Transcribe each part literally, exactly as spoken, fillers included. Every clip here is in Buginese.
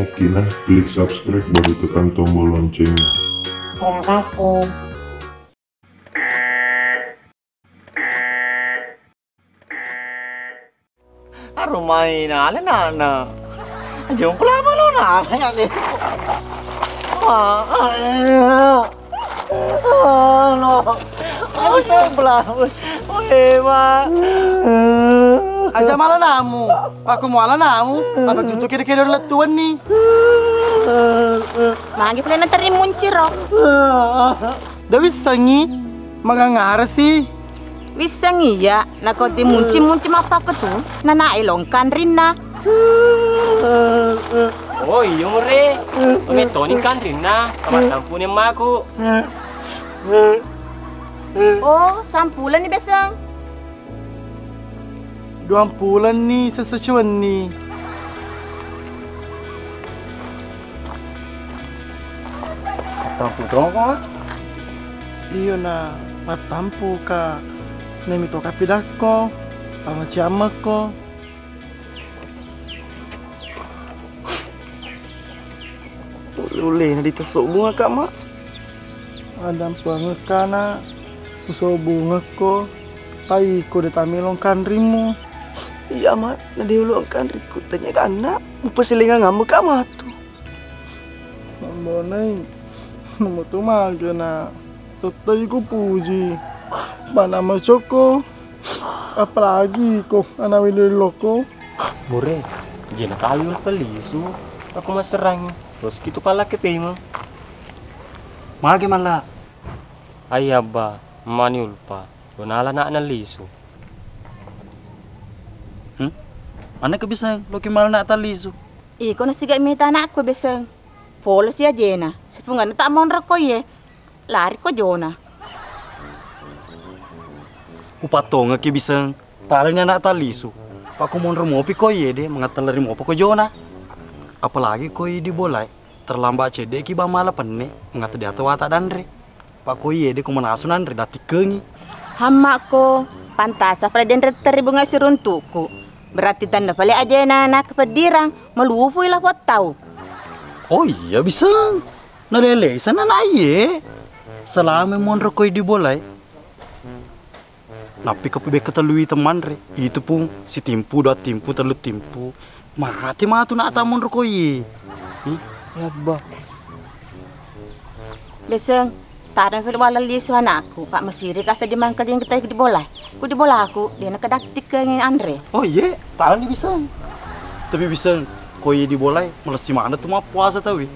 Oke nah, klik subscribe baru tekan tombol loncengnya. Terima kasih. Arumai nale nana. Aja ungkula malu nale ade. Wah, ah, no. Ayo, stop lah. Weh, Mak. Aja malah namu. Aku muala namu. Apa tutu kira-kira lettuan nih. Magi pale naterri munciro. Da wissengngi, magangara si. Wissengngi iya, nako dimunci-munci mappakko tu, nanae longkanrinna. Oh iya mure, mettoni kanrinna, tamattampuni emmaku. Oh, sampulani Beseng. Duang pulenni sesuci wenni. Mattampu toko, Mak? Iyo na mattampu ka. Nemi toka pidakko, pamaciammekko. Ulle-ullena ditesso bunga ka, Mak. Adampuangekka, Nak, usobungekko, paiko de tamelo engkanrimmu. Iya, Mak, na de ulo engkanrikku, tanya ka, Nak, mupaselengang ammu ka matu. Mambonai, namutu mage, Nak, tettai ku puji. Mana macokko, apalagi ko ana wililloko. Mure, jena kali ulo pellisu, aku maserangi. Terus kitu pala ke pema. Mage mala. Ai abba, mani ulpa, lo nala nak nalisu. Hmm? Mana ke bisa lo ke mala nak talisu? Iko nasiga mita anakku Beseng. Polo si ajena, sipunganna tak monro ko iye. Lari ko jona. Upatonga ke Biseng. Talani anak talisu. Pakko monro mopi ko iye de, mangatelleri mopa ko jona. Apalagi ko idi bolai. Terlambat cedde ki bamala penne, mangate diato wata danre. Pakko iye de ko manasu nanre dattikkengi. Hammakko, pantasa pale denre terri bunga siruntuku. Berarti tanna pale ajena nak kepeddirang, melufui lapot tau. Oh iya Biseng. Nalelei sana na iye. Selama monro ko idi bolai. Nappi ko pebekka tellui temanre. Itu pung sitimpu, dua timpu, tellu timpu. Mati matu nak tamonro ko iye. Hmm? Ya abba. Beseng, tarang fil wala lisu anakku, Pak Mesiri kasa di mangkaling kita di bola. Ku di bolaku, dia nak kedak tikengi anre. Oh iye, tarang di Biseng. Tapi Biseng, ko iye di bolai, melessi mana tu mappuasa tawi.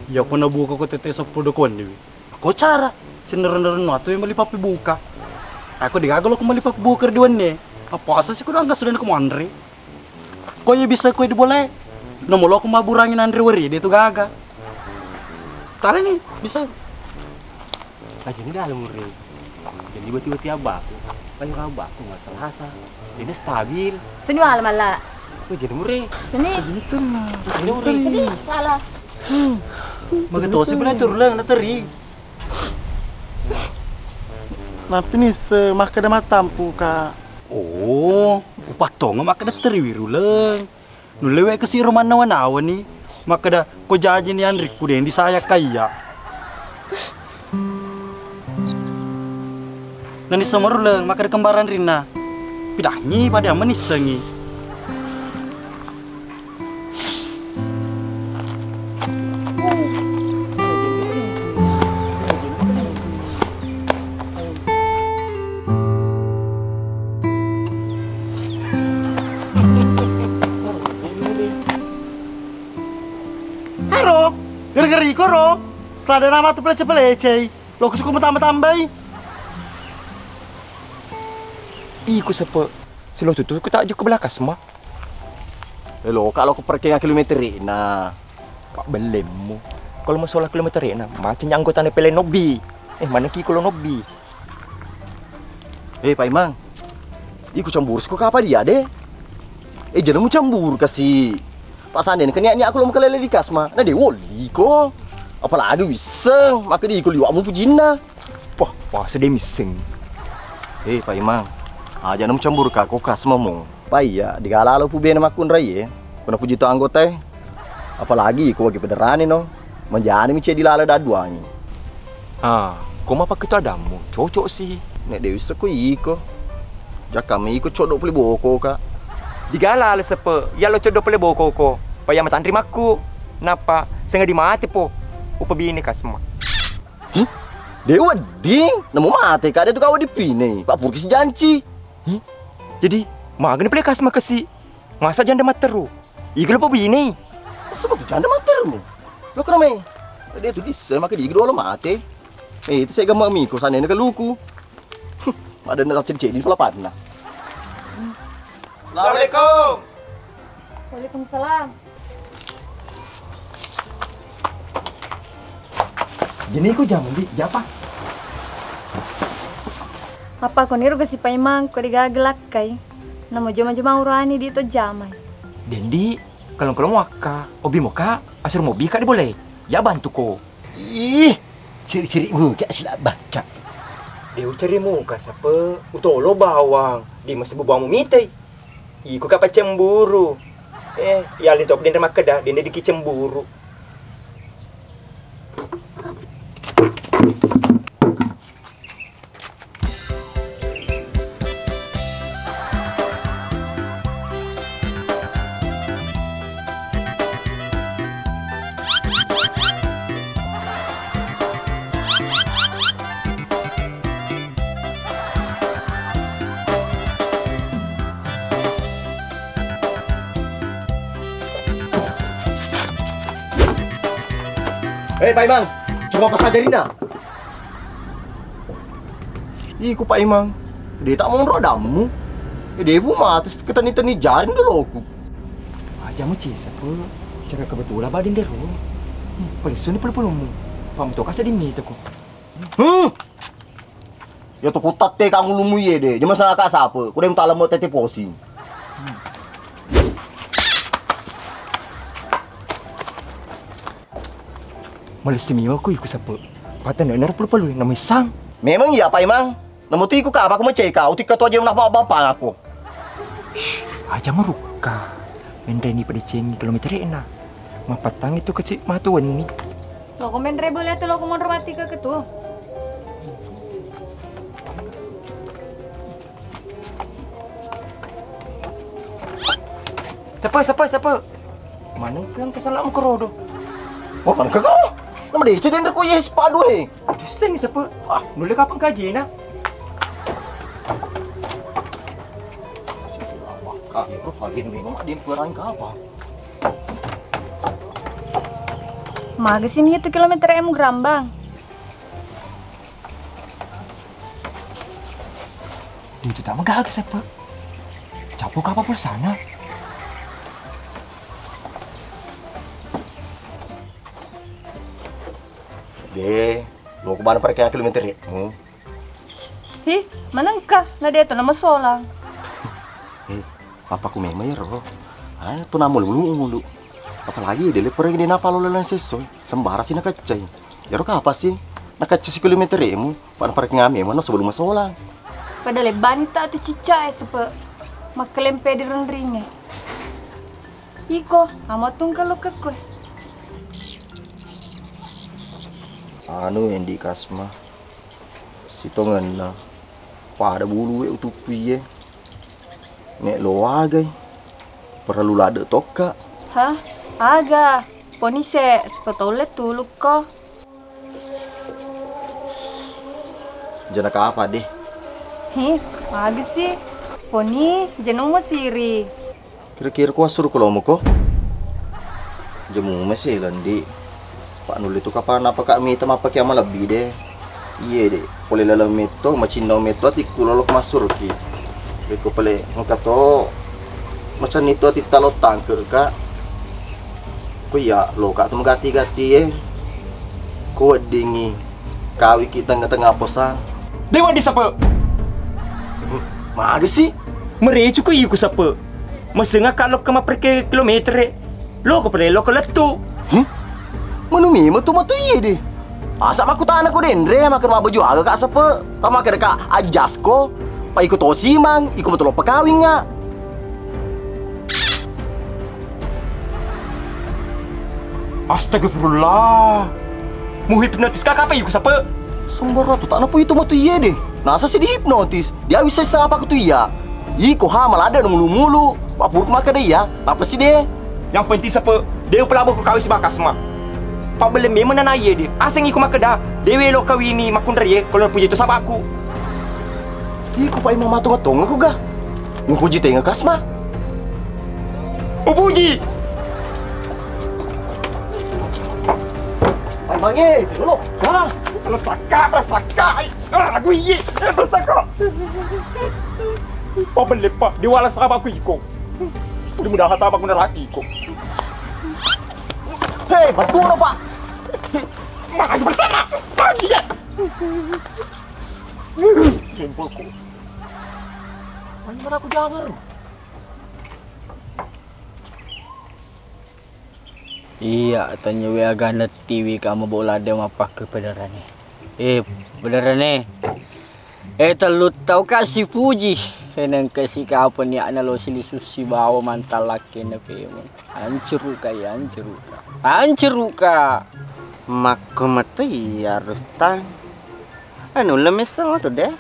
Ya pernah buka ko tete sepuluh dokon dewi. Ko cara, sinereng-nereng atu yang meli pappibuka. Aku degaga lo ko meli pappibuka di wenni. Apa asa sih kudu angka sudah ko manre. Ko iya bisa ko di bolai. Nomor lo ko maburangi nanre weri dia tu gaga. Tara ni bisa. Aja ni dalam mure. Jadi beti-beti abaku. Banyak abaku nggak serasa. Jadi stabil. Seni wala mala. Wih, jadi mure. Seni. Jadi mure. Seni wala. Magatosi pula turun lah, nateri. Nappi nisseng makkeda mattampuka. Oh, upattonga makkeda teriwi Ruleng. Nulle wekka siro mannawa-nawani makkeda ko jajini anrikku deng disayang kaiya. Nanisseng Ruleng makkeda kembaran rinna. Pidangngi pada menissengi. Haro, gara-gara iko ro, selada nama tu pelece-pelecei. Lo kusuko tambah-tambahi. Iko sepe, silo tutu ku tak juku belakas ma. Elo, kak lo keperkenga kilometer na. Pak belemmu. Kalau masalah kilometer na, macam anggota ne pele nobi. Eh, mana ki kalau nobi? Eh, Pak Imang. Iko cemburu siko kapa dia de? Eh, jangan mu cemburu kasi. Pak Sanden kenia ni aku lo makalele di kasma. Nah, de woli ko. Apalagi wiseng, maka di iko liwakmu pujinna. Wah, wah, sedih miseng. Eh, Pak Imang, aja nemu cemburu ka ko kasma mo. Pak iya, digalalo pu bene makkunrai e. Kuna puji to anggota e. Apalagi iko wagi pederane no. Manjani mi ceddi lala dadduangi. Ah, ko mapakketu adammu, cocok si. Nek de wisseng ko iko. Jakka mi iko coddo pole boko ka. Digala ale sepe, iya lo coddo pole boko ko. Paya matanri makku. Nappa senga di mate po. Upabine kasma. Huh? De wedding, namo mate ka de tu kawa dipine. Pak purki sijanci. Huh? Jadi, magani pole kasma kasi. Masa janda matteru? Iga lo pabinei. Sebab tu janda matteru. Lo kena mai. Dia tu disse maka dia dua lo mate. Eh, itu saya gamak miko sana ni keluku. Ada nak ceddi-ceddi pala panna. Assalamualaikum. Waalaikumsalam. Jeniku jam di japa? Apa ko niru gasi paimang ko digaga lakkai? Namo jama-jama urani di to jamai. Dendi, kalong-kalong wakka, obi moka, asur mobi ka di boleh. Ya bantu ko. Ih, ciri-ciri muka silabaka. Dia ucari muka sapa? Utolo bawang, di masa bawang mitai. Iko ka pacemburu. Eh, iya lintop dende makkeda, dende diki cemburu. Eh, Pak Imang, coba pas aja Rina. Iku Pak Imang, de tak monro dammu. Eh, de bu mate keteni-teni jaring doloku. Aja mu cisa pu, cara kebetulan badin dero. Ih, palessu ni pelu-pelummu. Pamu to kasa dimita ko. Hmm. Ya tu kutatte kang ulumu ye de. Jema sana ka sapa? Ku de mutala mo tete posing. Malessi miwa ku iku sape. Patenne naro pelu-pelu namo issang. Memang iya Pak Imang. Namo tu iku ka apa ku meceka utik ketua jeng napa bapak aku. Shh, aja merukka. Menreni pada cengi kilometer ena. Mapatang itu kecil matu wenni. Loko menre boleh tu loko monro mati ke ketu. Sapa, sapa, sapa? Manengka engka salakmu kerodo. Oh, manengka kau? Nama dece den ko yes padu he. Aduh, seng sapa? Ah, nulle kapang kajena. Kak, itu kalian memang ada yang kurang kapang. Maga sini itu kilometer emu gerambang. Itu tak magaga sapa? Capo kapa pulsana? De, lo ko bana parkir kilometer ya? Hmm. Hi, manengka na de to na masolang. Eh, apa ku memang ya ro? Ah, tu nama lulu ngulu. Apalagi de le pergi de napa lo lalang seso. Sembara sih nakaccai. Iyaro kapang sih? Nakacca si kilometer emu, pada parkir ngame mana sebelum masolang. Pada lebani tak tu cicak eh sepe makkelempe di rendringe. Iko, amo tungke lo kekue. Anu endi kasma. Sitongenna pada bulu we utuppu iye. Nek lo agai. Perlu lade tokka. Hah? Aga. Poni se, sepetole tulukko. Jana kapa deh? Hi, aga sih? Poni, janu masiri. Kira-kira ku assuru ko lomo ko? Jemu mese lendi. Pak nulle tu kapang apa kak mita mappake ama lebbi deh. Iye deh. Pole laleng metto, macinnau metto atikku lolo massuruki. Rekko pale engka to macenni to atitta lo tangke ka. Ko iya lo ka tu magatti-gatti e. Ko weddingi kawiki tengnga-tengnga posang. De wedding sape. Maga sih? Merecu ko iku sape. Masenga ka lokka mapperke kilometere. Loko pale loko lettu. Huh? Manu memang tu matu iye deh. Asa makkutana ko denre makkeda mabbaju aga ka sepe. Tama keda ka ajasko. Pa iko tosi mang, iko matu lo pakawinga. Astagfirullah. Muhipnotis ka apa iko sape? Sembara tu tak napu itu matu iye deh. Nasa si dihipnotis. Dia bisa sapa aku tu iya. Iko ha malada no mulu-mulu. Papuruk maka deh iya. Apa sih deh? Yang penting sape, deh pelabo ko kawin si Bakasma. Pak belum memang nana iye deh. Aseng iko maka dah. Dewe lo kawini makunra iye kalau puji itu sabaku. Iko pak imam matong-matong aku gah. Mupuji tenga kasma. Upuji. Ai mange, dulu. Hah? Resaka, resaka. Ai, ah, aku iye. Resaka. Oh, belle, Pak. Diwala sama aku iko. Mudah-mudahan tak bangun neraka iko. Hei, betul, Pak. Maju bersama. Maju ya. Simpulku. Mana aku jangan. Iya, tanya we aga nettiwi ka mabo ladde mappakku pederane. Eh, pederane. Eh, tellu tau ka sipuji. Eh, nengka sikapeni ana lo silisu sibawa mantan lakkena pemeng. Ancuruka, iya, ancuruka. Ancuruka. Makko metu iya, Rustang. Anu, lemessa tu deh.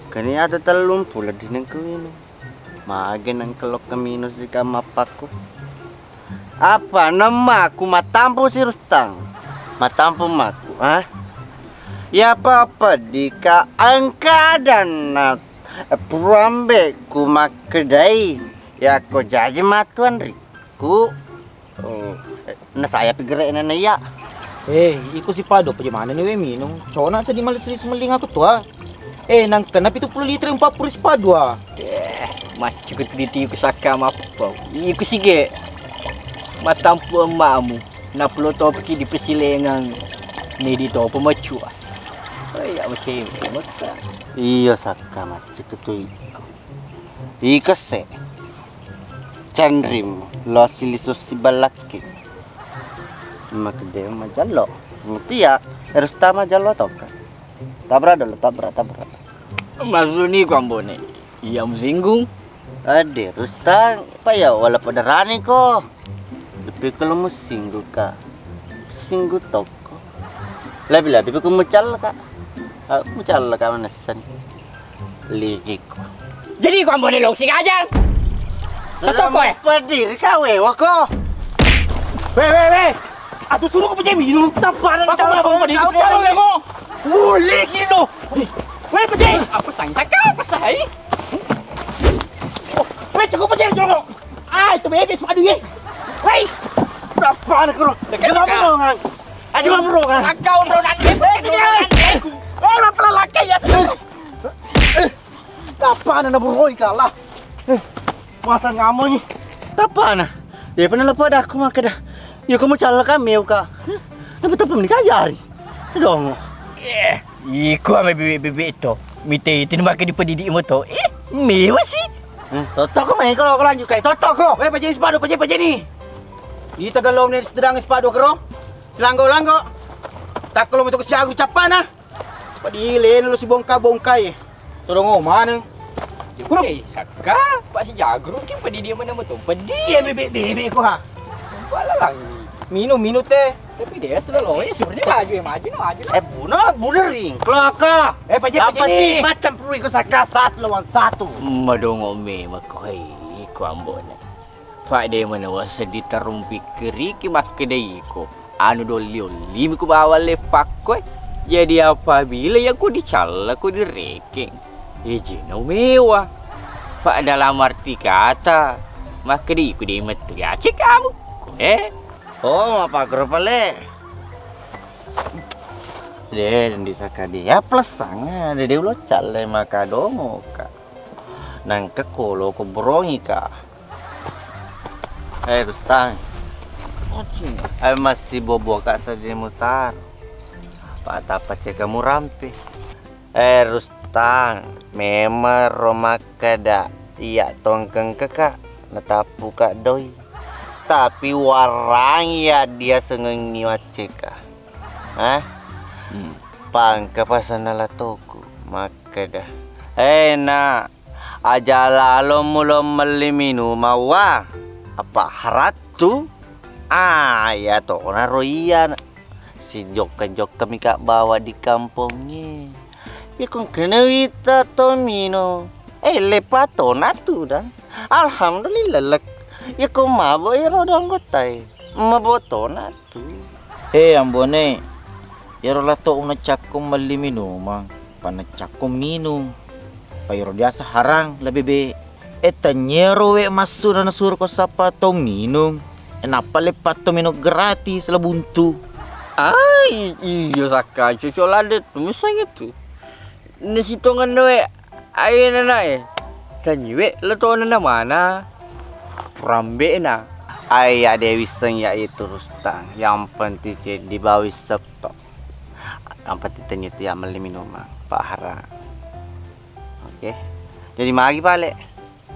Kani ada tellumpulo dineng kuwinung. Mage nengka lokka minung sika mappakku. Apa nemmaku matampu si Rustang? Matampu maku, ha? Ya apa-apa dika engka adanna purambe ku makkedai. Yako jaji matuan riku. Oh, eh, na saya pi gere'na na iya. Eh, iko si Pado, paja manenni we minung. Cona seddi malessi semelling aku tua. Eh, nang kena pitu puluh liter empat puluh si Pado, ah. Eh, maccu ku tu ditiku sakka mappau. Iko sige. Matampu emmamu. Napulo topiki di pesilengang. Nedi topo maccu, ah. Oh, iya, macam itu, maka. Iya, sakka maccu ku tu iko. Ikesse. Canrim, lo silisu siballakki. Makde majallo. Mutia, harus ta majallo toka. Tabra dulu, tabra, tabra. Maksudni ku ambone. Iya musinggung. Ade, Rustang, apa ya wala pada rani ko. Tapi kalau musinggung ka. Singgu toko. Lebih-lebih ku mucallaka. Ah, mucallaka manessani. Ligiku. Jadi ku ambone loksi kajang. Toko, eh? Pediri ka we wako. We, we, we. Atu suruh ku pejemi minum. Tapa na. Apa mau pediri? Calo lego. Uligi no. We pejemi. Apa sang saka apa sahai? We cukup pejemi jongok. Ai, tu bebe sepadu ye. Wei. Tapana kero. Kenapa rongang? Aja mau rongang. Akau rongang. Eh, sini. Eh, apa laki ya sini? Tapana na buroi kalah. Eh, masa ngamoni. Tapana. Dia pernah lepas dah aku makan dah. Ya kamu calaka meu ka. Tapi tapi menikah jari. Dongo. Eh, iko ame bebek-bebek to. Mite itu make dipedidik mo to. Eh, mewa sih. Hmm, totoko mai kalau aku lanjut kai totoko. Weh, pajai sepadu, pajai, pajai ni. Ita galong ni sedang sepadu kero. Silanggo-langgo. Tak kalau betul siagu capana. Padi lena lo si bongka-bongkai. Tolong maneng. Kuro. Eh, sakka, Pak si Jagru ki padi dia mana betul. Padi. Iya, bebek-bebek ko ha. Wala lagi. Minum, minum teh. Tapi dia sudah lo ya sebenarnya maju ya maju no maju no. Eh, bunuh, bunuh ring. Kelaka. Eh, pajai, apa pajai ni? Macam perlu ikut saka satu lawan satu. Madongo me makoi ku ambona. Pak de mana wasa diterumpi keriki makkeda iko. Anu dolli-ollimi ku bawang leppakko e. Jadi apabila yako dicalla ko direkeng, ejena umewa. Fa dalam arti kata, makkeda iko de mettu yace kamu. Eh? Oh, mapaggero pale. De, dendi saka de. Ya plus sanga, de, de ulo calle maka dongo ka. Nangka kolo ko borongi ka. Eh, Rustang. Eh, masih bobo ka saja mutar. Patapa ceka murampe. Eh, Rustang, memang ro makkeda iya tongkeng keka natappu ka doi. Tapi warang ya dia sengengi wacceka. Hah? Hmm. Pangka pasanna latoku makkeda. Eh, nak, aja lalo mulo melli minumang wa. Apa harattu? Ah, iya tona ro iya. Sijokka-jokka mika bawa di kampongnge. Iya kong kena wita to mino. Eh, lepa tona tu dang. Alhamdulillah lek. Iya kong mabo iro dong gotai. Mabo tona tu. He, Ambone, iyaro lato unacakkung melli minumang, pa nacakkung minung. Pa iyaro diaseng harang lebih be. Eh, tanyero we massu na nasuro ko sappa tau minung. Eh, nappa leppa to minung gratis la buntu. Ai, iya sakka, cocok ladde tu, misalnya tu. Nasitongan we. Ayo nana e, tanyiwe letona na mana? Rambe na. Ai ya de wisseng ya itu Rustang. Yang penting ceddi bawi setok. Yang penting tanya itu ya melli minumang. Pak Hara. Oke. Jadi magi pale.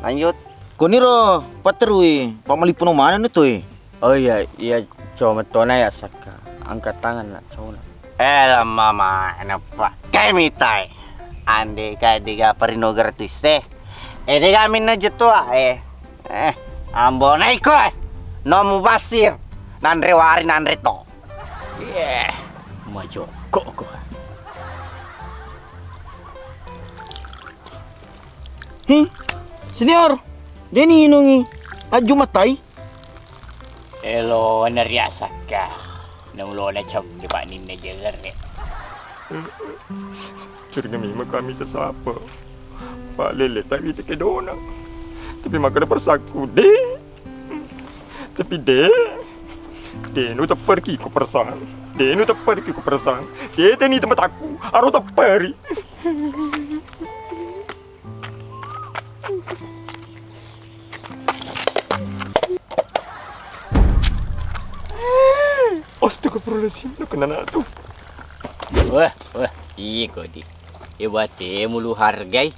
Lanjut. Koniro paterui, Pak malipuno mana ni tu e? Oh iya, iya, coba tona ya sakka. Angkat tangan nak, coba nak. Eh, lama mana, Pak? Kayak mitai. Ande kayak diga perino gratis, eh. Eh, diga minna jetua, eh. Eh, ambo naiko, eh. Nomu basir. Nanre wari, nanre to. Iya, majoko ko. Hi, senior. Deni inungi. Aju matai. Elo nariasakka. Naulona cong di Pak Ninna Jeller, eh. Curiga memang kami tersapa. Pak Lele tapi tekedona. Tapi maka ada persakku, deh. Tapi, deh. Deh, nu tepperki ku perasaan. Deh, nu tepperki ku perasaan. Deh, teni tempat aku. Aro tepperi. Astagfirullahaladzim, lu kena nak tu. Wah, wah, iya kodi. Iya bate mulu hargai.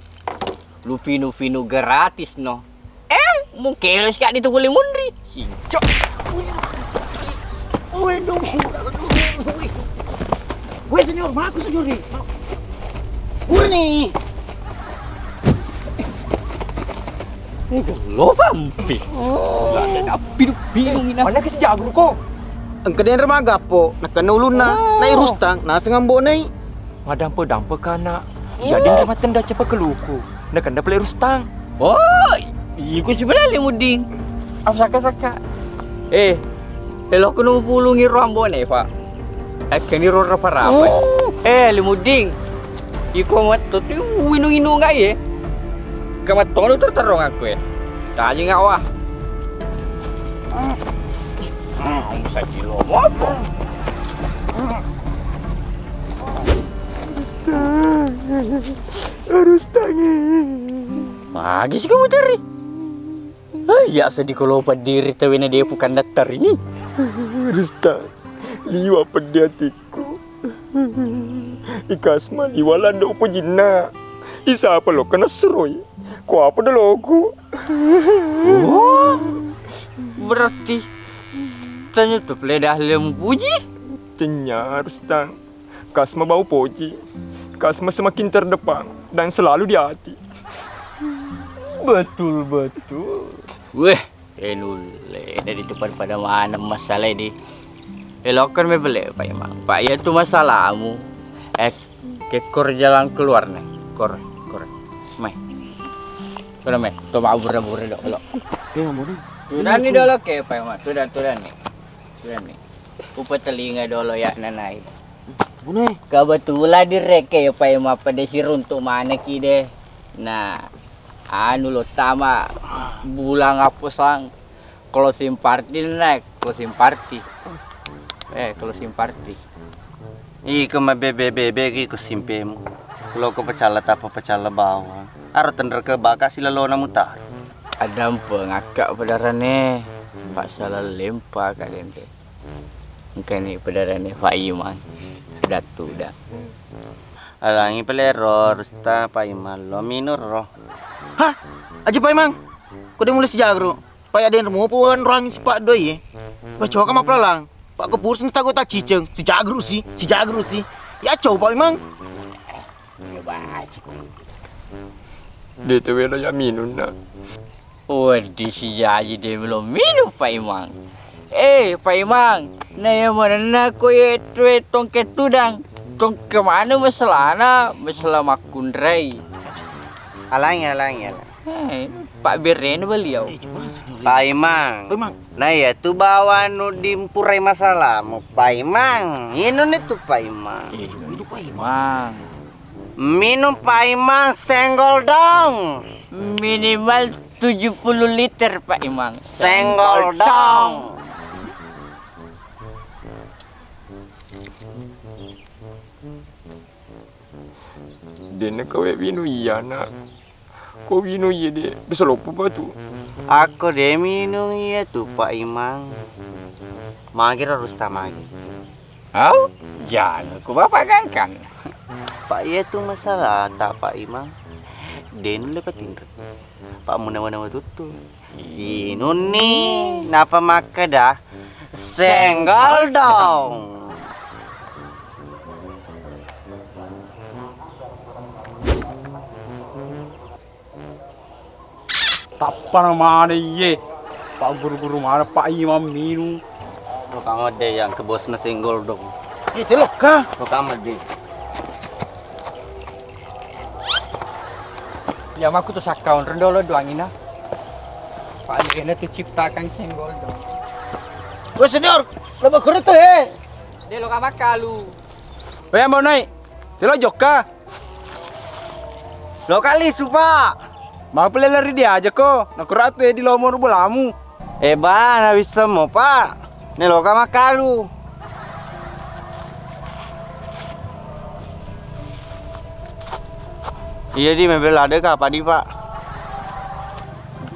Lu finu-finu gratis no. Eh, mungkin lu sekali tu boleh munri. Sincok. Weh, dong. Weh, senior, mako senior ni. Urni. Ini lo fampi. Lah, tapi bingung ini. Mana ke si Jagru ko? Engka denre magappo, nakena ulunna, nai Rustang, naseng ambo nai. Madampe-dampe kana. Jadi nda matenda cepe keluku. Nakenda pele Rustang. Oh, iku sebelah Limuding. Apa saka-saka? Eh, elokku nupulungi ro ambo ne, Pak. Eh, keni ro rapa-rapa. Eh, Limuding. Iko matto tu inung-inung ae. Kamattono terterong aku e. Tali ngawa. Ang sakilo mopo. Harus tangi. Magi sih kamu cari? Iya sedih kalau pediri tewena dia bukan datar ini. Harus tangi. Liwa pedih hatiku. Ikasma liwa landa upojinna. Isapa lo kena seroi. Ko apa doloku? Oh, berarti tanya tu pele dah lemu puji? Tenya harus tang. Kasma bau poji. Kasma semakin terdepan dan selalu di hati. Betul, betul. Weh, eh nulle, dari tu pada, pada mana masalah di. Elokkan me bele, Pak Imang. Pak, iya tu masalahmu. Eh, kekor jalan keluar nih. Kor, kor. Mai. Kor mai. To mabura-bura dok, lo. Eh, ampun. Tudan ni dolo ke, Pak Imang. Tudan, tudan ni. Tudan ni. Upa telinga dolo ya nanai. Bune. Kebetulan direke ya Pak Imang pada siruntuk mana ki deh. Nah, anu lo tama bulang apa sang closing party naik closing party. Eh, closing party. Iko mabebe-bebe ki ko simpemu. Lo ko pecalla tapa pecalla bawang. Aro tenre ke baka silalona mutar. Adampeng akka pedarane. Pasala lempa ka dente. Engkani pedarane Faimang. Datu da. Alangi pelero, Rusta Faimang lo minur ro. Hah? Aja Faimang. Ko de mulai sijagru. Paya den mupu wan ruang sipak doi e. Wah, coba mapelalang. Pak kepur sini tago tak ciceng. Sijagru sih, sijagru sih. Ya coba Faimang. Coba aja. De tewelo ya minum na. Wedi sijaji de belum minum Faimang. Eh, Pak Imang, na iya manenna ko ye tue tongke tudang, tongke mana masalahna, masalah makkunrai. Alangi, alangi, alangi. Eh, Pak Berena beliau. Pak Imang. Pak Imang. Nah, iya tu bawang nu dimpurai masalahmu, Pak Imang. Inunni tu, Pak Imang. Eh, itu Pak Imang. Minum, Pak Imang, senggol dong. Minimal tujuh puluh liter, Pak Imang. Senggol dong. Dena kawe winu iya, Nak. Ko winu iya de, bisa loppo batu. Ako de minung iya tu, Pak Imang. Magiro Rustamagi. Au, jana ku Bapak Gangkan. Pak, iya tu masalah ta, Pak Imang. Dena le patinro. Pak, muna-muna tuttu. Inunni napa makkeda, "Senggol dong." Tappana mana iye, Pak guru-guru mana Pak Imam minung. Lo kamu de yang ke bosna senggol dong. Itu lokka. Lo kamu de. Ya, makku tu sakkaon rendo lo doangina. Pak Lena tu ciptakan senggol dong. Wes senior, lo bakuru tu he. De lo kamakkalu. Weh, Ambo Nai, telo jokka. Lo kali supa. Mau pele lari dia aja ko. Nakuratu ya di lomor bolamu. Eh, ba, na bisa mo, Pak. Neloka makkalu. Iya, di mebel ada ka apa di, Pak?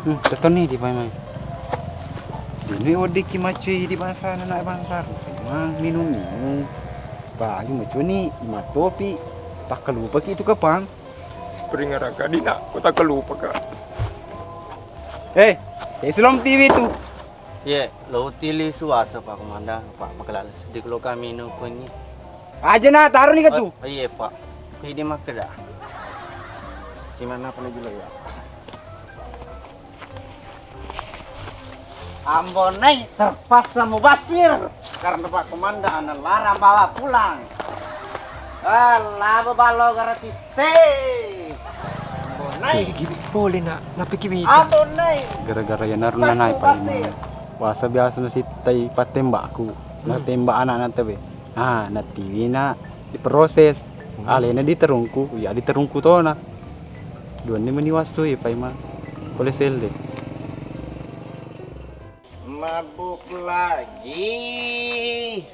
Hmm, tetoni di mai mai. Ini odiki macui di bangsa anak bangsa. Mang minum minum. Bagi macuni matopi. Tak lupa ki itu kapang. Peringaraka dina, kota kelupa ka. Eh, eh, Silom T V tu. Ye, lo tili suasa, Pak Komandan, Pak Makalala. Sedih lo kami no kunyi. Aja na, taruh nih ke tu. Oh, iya, Pak. Ini makkeda. Simana apa lagi lo ya? Ambo Nai terpaksa mubasir karena Pak Komandan larang bawa pulang. Ah, labo ballo gratis. Ambo Nai. Eh, gibi pole, Nak. Napi kibi? Ambo Nai. Gara-gara ya naruna nai Pak Imam. Puasa biasa nasittai pattembakku. Hmm. Natembak anak-anak tebe. Ah, natiwina diproses. Hmm. Alena diterungku, ya diterungku tona. Duanni meni wassui, Pak Imang. Pole selle. Mabuk lagi.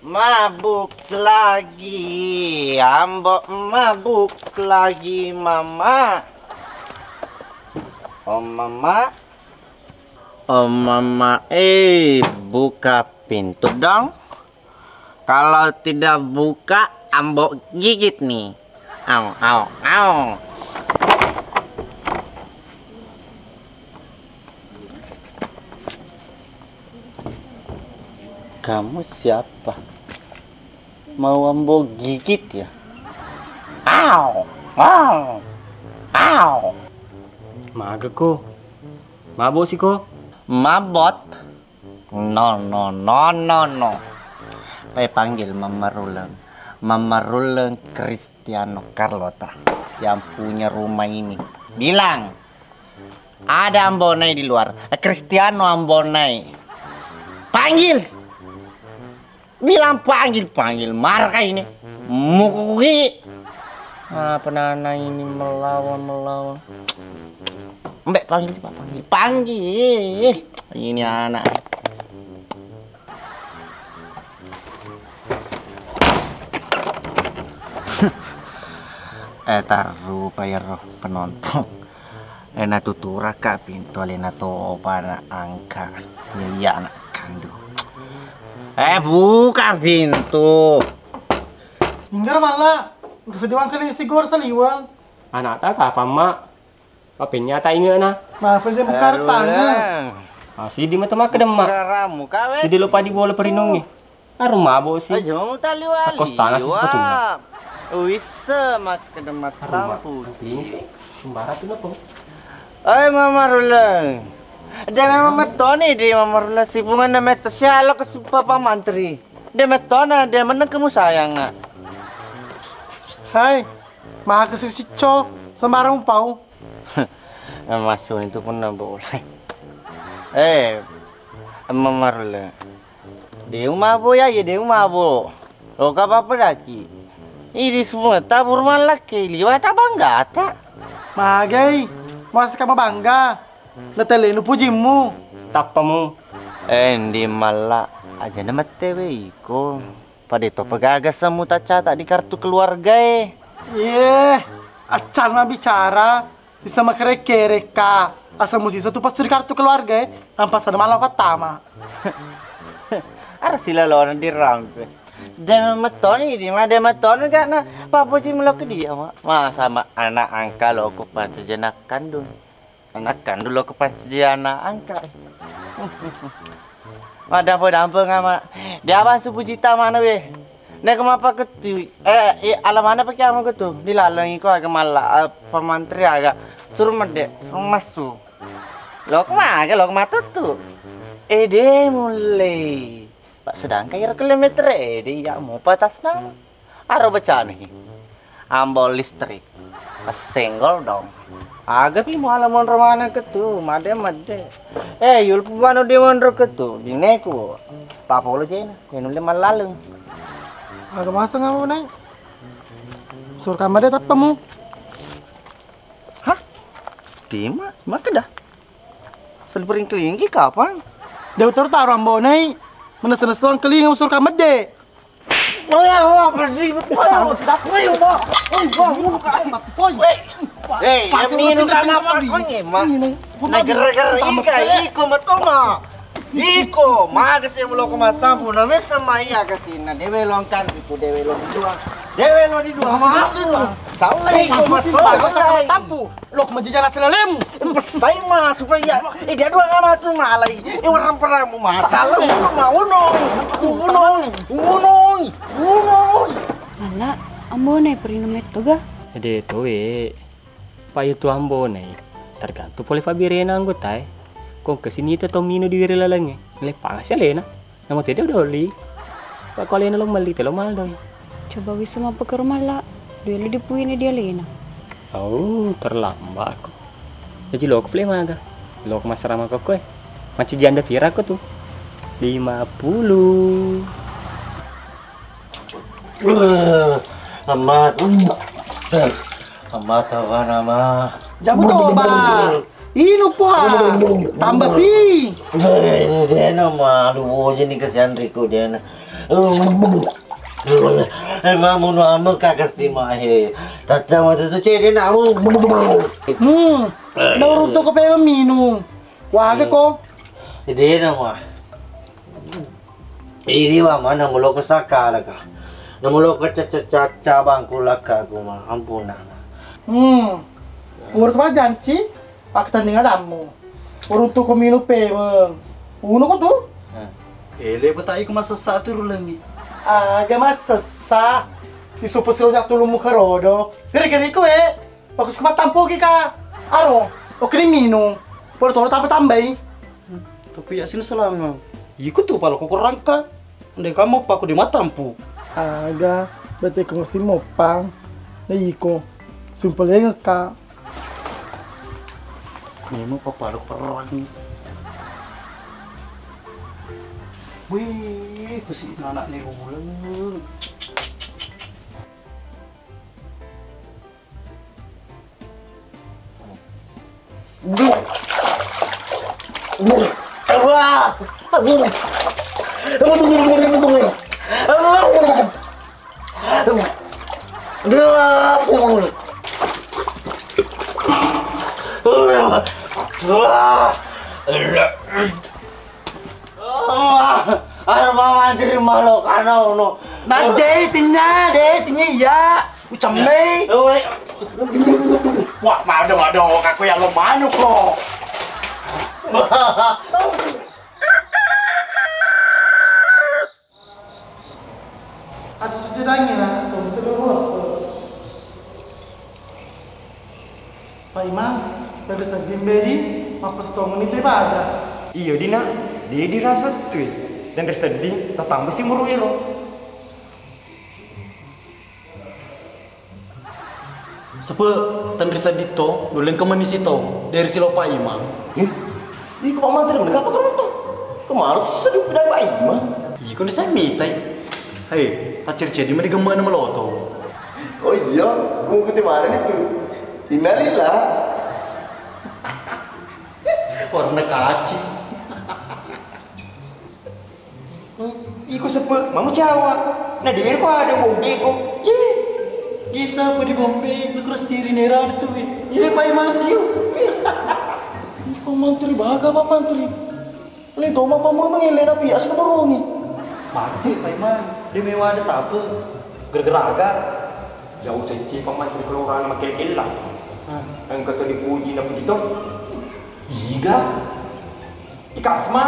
Mabuk lagi. Ambo mabuk lagi, Mama. Oh, Mama. Oh, Mama, eh, buka pintu dong. Kalau tidak buka, Ambo gigit nih. Au, au, au. Kamu siapa? Mau Ambo gigit ya? Au, au, au. Magako. Mabosiko. Mabot. No, no, no, no, no. Pai panggil Mama Ruleng. Mama Ruleng Cristiano Carlota yang punya rumah ini. Bilang, ada Ambo Nai di luar. Eh, Cristiano Ambo Nai. Panggil. Bilang panggil, panggil. Marah kah ini? Mukuki. Apa nana ini melawan, melawan. Mbak panggil, Pak, panggil. Panggil. Ini anak. Eh, taruh, Pak, ya, roh penonton. Eh, natuturaka pintu alena topa na angka. Iya, iya, anak kandung. Eh, buka pintu. Inggara malla, engka seddi wangkali sigor saliweng. Anakta kapang, Mak? Apa nyata inge'na? Maaf, dia buka tangan. Ah, sidi matu makkeda, Mak. Sidi lo padi bola perinungi. Aru mabo si. Aja mau tali wali. Takos tanah si sepatuna. Wissa makkeda mattampu. Ini sih sembarang tu nopo. Ai Mama Ruleng. De memang mettoni di mamarna sipungenna metta sialo ke si Papa Mantri. De mettona de meneng kemu sayang. Hai, maha kesisicco, sembarang pau. Masuk itu pun nabo. Eh, mamarle. De mabo ya, ye de mabo. Loka apa daki? Idi semua tabur malak ke liwata banggata. Magai, masa kamu bangga? Letele nu pujimu. Tappamu. Eh, ndi malla aja na mettewe iko. Pada to pegaga semu tacata di kartu keluarga e. Iye, accal ma bicara. Bisa makere-kere ka. Asal musisa tu pastu di kartu keluarga e. Tanpa sana malah kau tama. Harus sila lawan dirampe. De mettoni di ma de mettoni gak na papuji melo ke dia ma. Ma sama anak angka lo ku pancaji anak kandung. Anak kandung lo ku pancaji anak angka. Madampe-dampe ngama. Dia apa supu cita mana we? Nek mapa ketu. Eh, eh, ala mana pakai amo ketu? Dilalengi ko aga malla, eh, pamantri aga. Suruh mede, suruh masu. Lo kemana? Lo kemana tuh? Eh, de mulai. Pak sedangkan iro kilometer eh, de iya mau patas nama. Aro bacana hi. Ambo listrik. Senggol dong. Aga pi muala monro maneng ketu, made made. Eh, yul pubano di monro ketu, dineku. Papolo jena, kuenulle mallaleng. Aga maseng apa naik? Surka made tappamu. Hah? Dima, maka dah. Selipering kelingi kapang. Dia taruh taruh ambo naik. Menesa-nesa kelingi surka made. Hei, minum kan apa kau ini, Mak? Nah, gara-gara ika, iko matoma. Iko, maga sih mulo ko matampu, na mesa mai aga sih, na dewe lo angkan itu, dewe lo di dua. Dewe lo di dua, maaf di dua. Salah iko matoma, salah iko. Lok majijana selalemu. Pesai ma supaya, eh, dia dua ngama tu malai. Eh, warna peramu mata. Kalau mau mau noi. Unoi, unoi, unoi. Malla, ambonai perino metto ga? Ede to we. Pak itu ambonai. Tergantung pole pabirena anggota e. Kong kesini itu to mino di wiri lalengnge. Leppang si alena. Namo tede udah oli. Pak ko alena lo melli telo maldoi. Coba wisseng mappakero malla, dua lo dipuini di alena. Oh, terlambat aku. Jadi lo aku play maga. Lo aku masara maka koe. Manci janda pira aku tuh? Lima puluh. Amat. Amat apa nama? Jamu toba. Inu puha. Tambah pi. Dena malu boje ni kasihan riku dena. Emang munu ame kakak si mahe. Tata mata tu cede namu. Hmm. Naurun toko pe minum. Wah ke ko. Dena mah. Ini mama namuloko sakala ka. Namuloko caca-caca bangku laka aku mah. Ampun nama. Hmm. Urut wajanci. Pakkatenningeng adammu. Uruntuko minung pemeng. Unuko tu? Ele beta iko masessa tu rulengi. Aga masessa. Isupu sironya tulummu karodo. Gere-gere iko e. Bagus ko matampuki ka. Aro. Oke ni minung. Polo toro tambah-tambahi. Tapi ya sini selama. Iko tu pala ko kurangka. Ndeka moppa ko de matampu. Aga, bete ko musim moppang. Na iko, sumpelengekka. Memang pappada perang. Wih, besi anak ni uleng. Wah, arep mantri malokana ono. Najjai tinya de, tinya iya. Ucemmei. Oi. Wah, mado, mado, kaku ya lo manu ko. Atu sujudangi na, to sebelum waktu. Pak Imam, pada sabbing beri. Mappasitongeng ni te baja. Iyo dina, de dirasa tui. Tenre sedding, tatamba si muru ero. Sepe, tenri sedding to, nulleng ke menisi to, dari silo Pak Imam. Eh, iko Pak Mantri, menegak apa kamu, Pak? Kemarin sedup dan Pak Imam. Iko ni saya mitai. Hei, tak ceri-ceri mah digemma nama loto. Oh iya, mau ke mana itu? Innalillah. Warna kaci. Hmm, iko sepe, mamo cawa. Nah, di ko ada bombe ko. Ye. Ye, siapa di bombe? Lu terus siri nera tu, wi. Ye, Pak Imam, yu. Iko mantri baga, Pak Mantri. Lento mappammula mangelle napi asli boroni. Makasih Pak Imam, de mewah ada sapa? Gara-gara aga. Ya ucecce Pak Mantri kalau orang makel-kella. Hah? Engka to dipuji napuji to. Iga? Ikasma.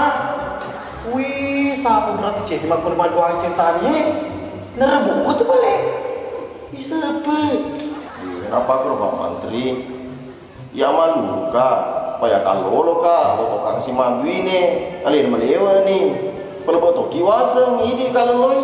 Wih, sapa berarti ceddi makkona paduai ceritani, eh? Nerebu ko tu pale. Bisa apa? Iya, kenapa aku Pak Mantri? Ya maluka, paya kalloloka, botokang si maduine, alena malewani. Pala botoki waseng, idi kalloloi.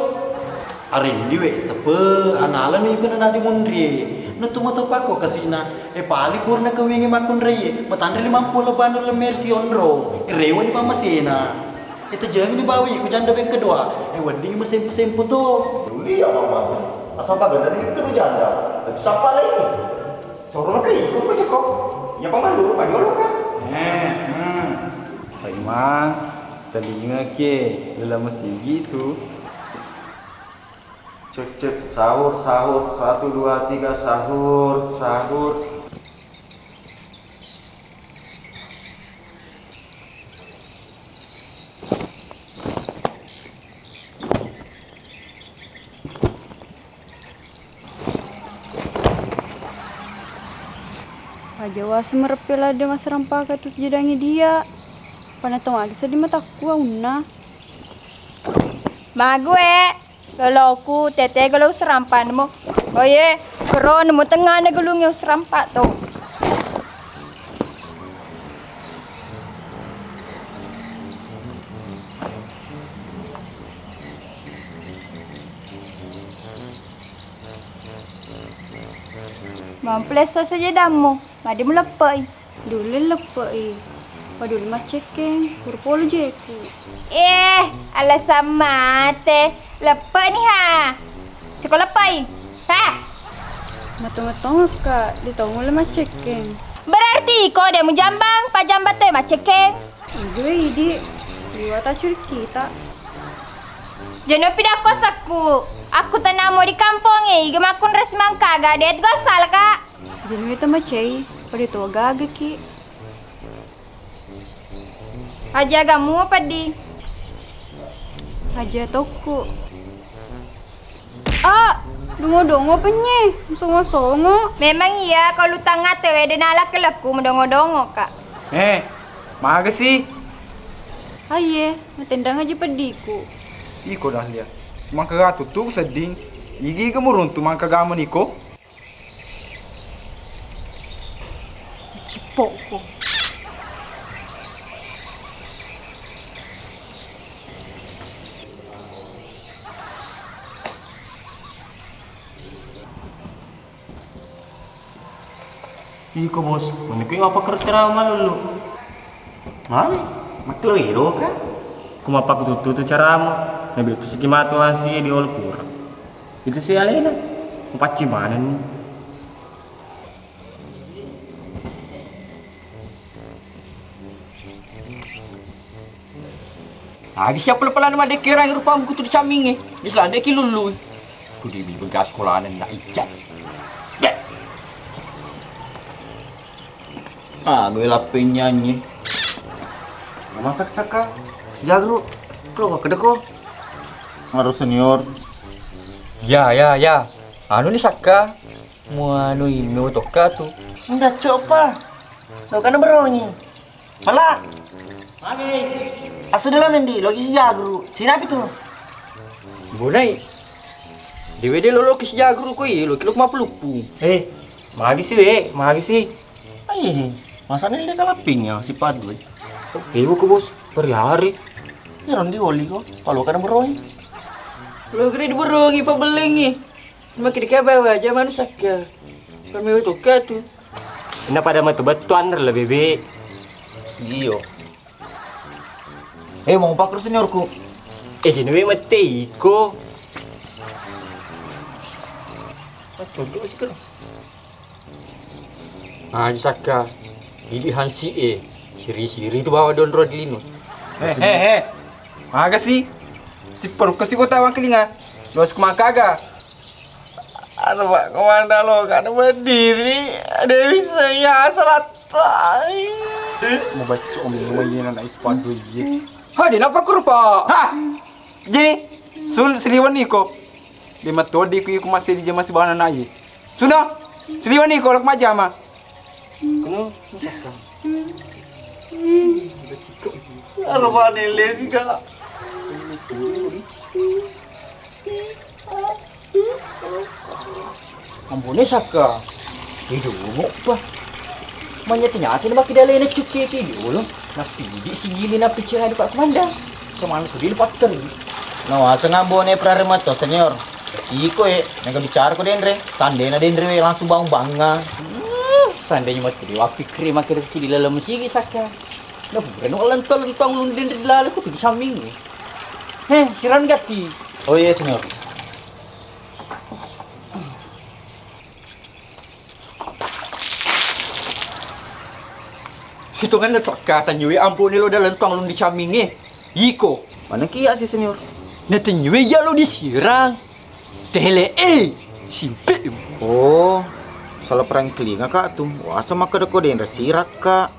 Arendi we sepe, analami ko nana di munrie. Natu matopakko kasina. E pali purna kawengi makkunraie, matanre limampulo banu lemmer si onro. Rewani pammasena. E tajengi ni bawi ku janda beng kedua. E wedding masempo-sempo to. Duli ya mama. Asal bagana di kedua janda. Tapi sapa lagi? Soro na beli, ko ceko. Ya pamandu, pajolo ka. Eh, hmm. Pak Imang, telinga ke, lelama sigi tu. Cek, cek, sahur, sahur, satu, dua, tiga, sahur, sahur. Aja wase mereppe ladde masserampaka tu sejedangi dia. Pana tomagi seddi matakku aunna. Mague, loloku, tete gelo userampa nemo. Oye, kero nemo tengana gelunge userampa to. Mamplesso sejedammu, madi muleppe'i. Dulu leppe'i. Paduli maccekkeng, pura polo jeku. Eh, alasan mate. Leppe'ni ha. Ceko leppe'i. Ha. Matong-tongekka, ditongole maccekkeng. Berarti iko de mujambang, pajambang toe maccekkeng. Ijo idi, liwa tacuri kita. Jeno pidakko sekku, aku tanamo di kampongnge, iga makkunrai simangkaga, de tu gasalka. Jeno ita macai, pada to gagaki. Aja gamu peddi. Aja tokku. Ah, dongo-dongo penye, songo-songo. Memang iya, kalau tangate wede nalak lekku, mendongo-dongo, Kak. Eh, maga sih? Aiye, matendang aja peddiku. Iko Dahlia, semangka gatu tu sedding. Igi-igi muruntu mangka gamu niko. Cipokko. Iko bos, meniko apa kerja malulu? Mami, makkelo ero ka? Ko mappakututu tu caramu, nabi tu siki matu asi di ol pura. Itu si alena, mupacci manenni. Agi siapa lepelana madekkerang rupamu kutu di samingnge, di selandeki lullu. Kudi begas sekolahna na ijat. Beh. Ah, gue lappeng nyanyi. Masak saka, sejagru. Klo kedeko. Harus senior. Ya, ya, ya. Anu ni sakka. Muanu ino tokka tu. Nda copa. Lo kana berongi. Pala. Asu dalam endi, logi sejagru. Sinapi tu. Bunai. Dewe de lolo ki sejagru ko i, lo kilo mapuluppu. Eh, magi si we, magi si. Ai. Masa ni le kalappingnya si Padue? Ibu ku bos, per hari. Ya rondi oli ko, kalau kada beroi. Lo kira diborongi pabellengi. Makin dikaba waja manusakka. Kami itu katu. Ina pada metu bettuan le bebe. Iyo. Eh, mau paker seniorku. Eh, jenewe mette iko. Contoh sih kan. Ah, disakka. Idi hansi e. Siri-siri tu bawa donro di lino. Eh, eh, eh. Maga sih? Si peruk kasi kota wangkelinga. Los kumakaga. Anu, Pak, kemana lo? Kan berdiri. Ada bisa ya, salah tai. Mau baca om ini, mau ini anak ispadu, iya. Hadi, napa kurpa? Hah? Jadi, sul seliwan niko. Lima todi ku iku masih di jama si bana nai. Suno, seliwan niko lok majama. Kuno, Armane lesi ka. Ambone sakka. Idu mo pa. Manyata-nyata na makkeda alena cukke ki dolo. Napidi sigili napiccirani Pak Komandan. Semana kudin patteri. Nawaseng ambone praremato senior. Iko e, mega bicara ko denre. Sandena denre we langsung bangung banga. Hmm, sandenya mati di wapikkiri makkeda ki di laleng masigi sakka. Na pura no lentong-lentong lundin di laleng ko di samping. Heh, siran gatti. Oh iya senior. Sitongenna tu akka tanjui ampuni lo dalam tuang lung di camingi. Iko. Mana kia si senior? Na tanjui jalo disirang. Tele e simpe. Oh, salah perang kelinga kak tu. Wasa makkeda ko denre sirak kak.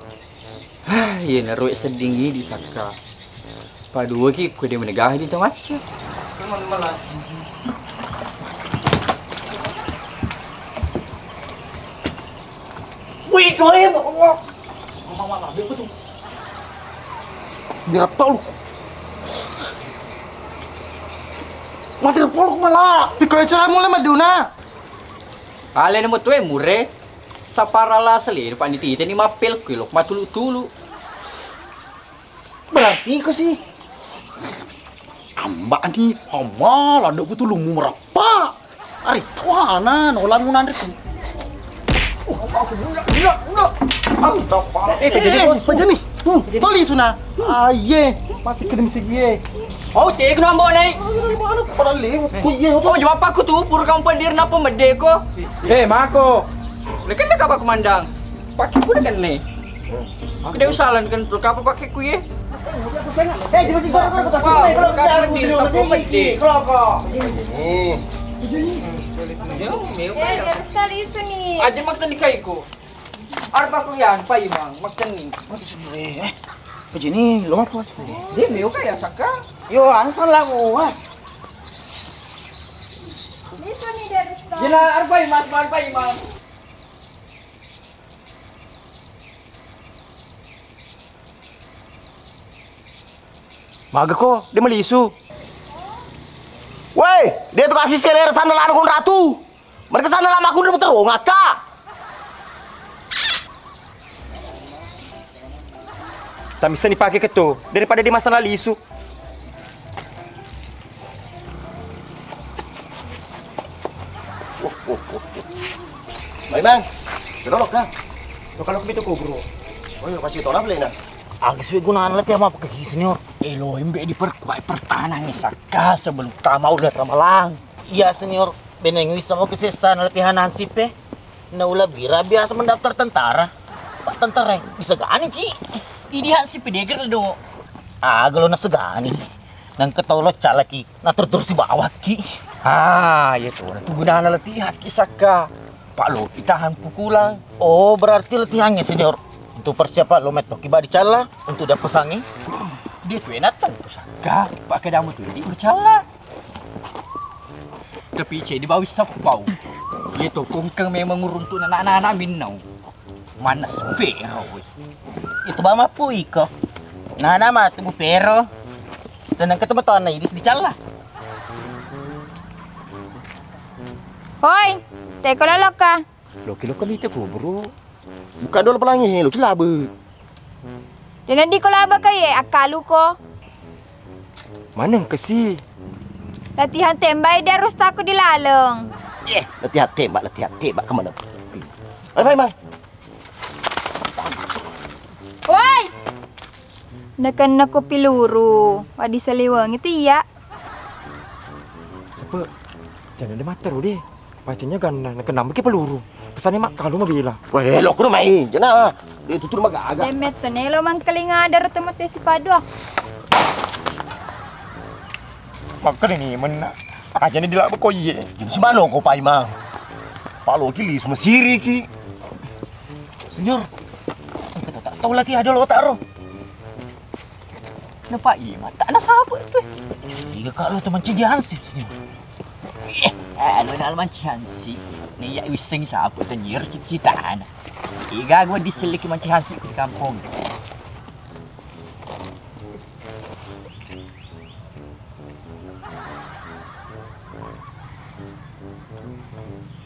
Hah, iye naro sedding idi sakka. Paduaki ko de menegahi di tamacca. Wih, doe Allah. Mama mabe ko tu. Diraptau lu. Mati raptau lu mala. Iko cara mulai maduna. Ale nemu tue mure. Sapara la sele paniti teni mapel kuilok matulu-tulu. Berarti iko sih. Ambak ni, hama, lada ku tulumu merapa. Ari tuana, nola mu nanri ku. Eh, jadi bos. Aja nih. Hmm, toli suna. Aye, mati kedem sigie. Oh, te ku nambo nai. Pada lewu ku ye. Oh, jawab aku tu, pura kamu pendir napa medeko. Eh, mako. Lekan deka apa kumandang. Pakai ku lekan nih. Aku dia usalan kan tu kapa pakai ku ye. Eh, jadi masih gua aku tak suka kalau aku di rumah sini. Kalau kok. Eh, dia sekali isu nih. Aja makan di kaiku. Arpa ku yan, pa imang, makan nih. Mati sendiri eh. Apa jadi lo apa? Dia meo kaya saka. Yo, anu salah gua. Isu nih dari Jena arpa imang, arpa imang. Maga ko, de malisu. Woi, de tu kasih seler sandal anu konratu. Mereka sandal lama aku udah terongak kak. Tak bisa dipakai ketu daripada di masalah lisu. Baik bang, kedolok kah? Lo kalau begitu kubro. Oh iya pasti tolak lena. Agus we gunana lagi sama pakai senior. Elo embe diperkuat pertahanan nih sakka sebelum tamau udah ramalang. Iya senior, beneng wis sama kesessan latihan hansip e. Na ula bira biasa mendaftar tentara. Pak tentara bisa gani ki. Idi hansip deger do. Ah, gelo nasegani. Nang ketau lo calaki. Nah, terus-terus si bawah ki. Ah, iya tuh. Nah, tuh gunana latihan ki sakka. Pak lo pitahan pukulan. Oh, berarti latihannya senior. Untuk persiapan lo metto ki ba dicalla untuk dia pesangi. Dia tuh enak tuh sakka. Pak kedamu tuh di bercalla. Tapi cek di bawah sapau. Iya tuh kongkang memang uruntuk anak-anak minnau. Mana sepero. Itu bama pui ko. Nah, nama tunggu pero. Seneng ketemu tuan na idis dicalla. Hoi, teko loloka. Loki-loki mite kuburu. Buka dolo pelangi, lo ki labe. Dena di ko labe ka ye, akkalu ko. Maneng kesi. Latihan tembak, de harus takut di laleng. Eh, latihan tembak, latihan tembak kemana? Ayo, Pai, Mang. Woi! Nakenna ko piluru, wadi saliweng itu iya. Sepe, jangan de mattero de. Pacenya ganna, nakenna maki peluru. Pesannya mak kalu mabela. Weh, lo kudu mai, jena. Dia tutur magaga. Semet tenelo mangkeling ada ro temet si padua. Makkeda ni menna. Aja ni dilak ko iye. Jadi si mano ko Pai, Mang? Pak lo ki lisu mesiri ki. Senior, engka tak tahu lagi ada lo tak ro. Napa iya mata na sapa tu? Iya kak lo teman cijian sih sini. Eh, lo nak manci hansi. Ni ya wiseng sapa tu nyir cita-cita ana. Iga gua diseliki manci hansi di kampung.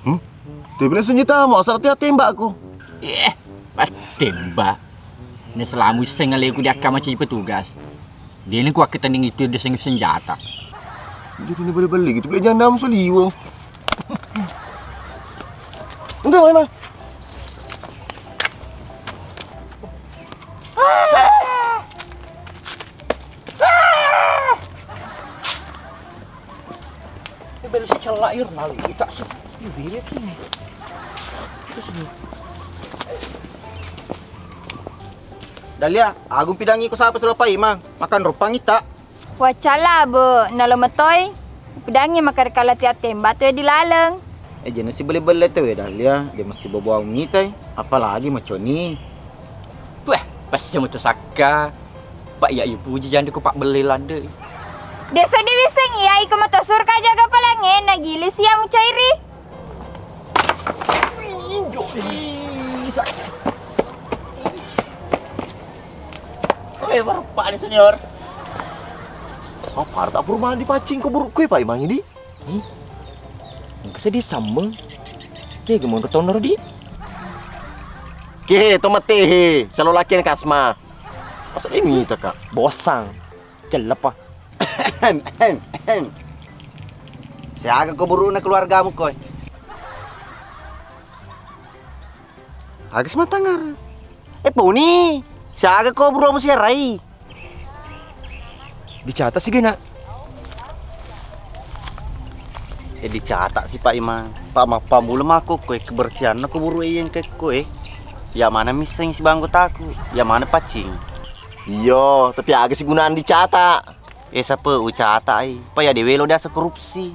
Hmm? Dia bilang senjata mau asal hati-hati mbakku. Eh, tembak. Ini selama wiseng aleku di akka manci petugas. Dena kuakketenning itu dia seng senjata. Jadi ini beli-beli gitu, beli janda musuh liweng. Enggak, Mai, Mai. Ini beli si celak ir malu tak sih. Ini beli tuh. Terus ini. Dalia, agung pidangi ko sapa selo Pai Mang. Makan ropang ita. Wacala be, nalo metoi. Pidangi makareka latihan tembak tu di laleng. Eh, jena si belle-belle tu we Dalia, de mesti bawa mitai, apalagi maconi. Weh, pasti mutu sakka. Pak ya ibu ji jande ku pak belle lande. Desa diwiseng iya iko moto surka jaga palange nagili sia mucairi. Oke, baru Pak nih senior. Oh, parah tak perumahan dipancing ke buruk kue Pak Imang ini. Ih, engka sedih sambeng. Ke gemon rotonor di. Ke to mate he, calo laki kasma. Masa dia minta kak? Bosang. Celepa. Siaga ko burukna keluargamu koi. Aga sematangara. Eh poni. Siaga ko burukmu siarai. Dicatat si gena. Eh dicatat si Pak Imang. Pak mappamula mako koi kebersihanna ko buruk yang ke koi. Ya mana misseng si banggotaku. Ya mana paccing. Iyo, tapi aga si gunana dicatat. Eh, sape ucata ai. Pa ya de welo diaseng korupsi.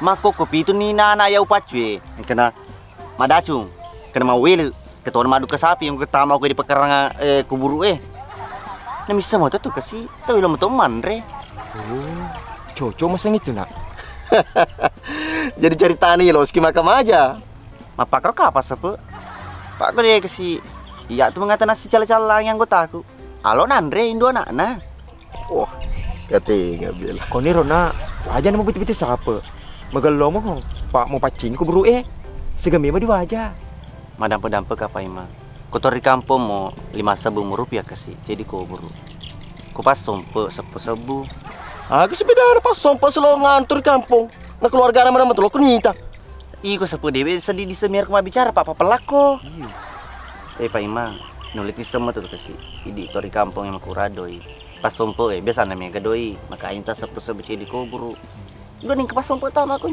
Makkokko pitu ni nana ya upaccue. Engkana madacung, engkana mawwele, ketona madduka sapi yang ketama ko di pekarangan, eh, kuburu e. Na missa moto tu kasi, tawwe lo moto manre. Oh, cocok masang itu nak. Jadi ceritani lo ski maka maja. Mappakaro kapa sape? Pak gede kasi. Iya tu mengata nasi cala-cala anggotaku. Alo nanre indo anakna. Wah, katenga bela. Koniro na, waja na mabiti-biti sape. Magello mo, Pak, mo paccing kuburu e. Siga mema diwaja. Madampe-dampe ka Pak Imang. Kotor ri kampong mo lima sebbu rupiah kasi, jadi kuburu. Ko passompe seppu sebbu. Aga sebedana passompe selo ngantor ri kampong. Na keluargana mana matelo kunita. Iko sapu dewe seddi di semiar ko mabbicara, Pak, papellakko. Iya. Eh, Pak Imang, nulliki semma tu kasi. Idi to ri kampong e makura doi. Passompo e, biasana mega doi. Maka inta seppu sebbu cedi koburu. Dua ning ke passompo tama ko.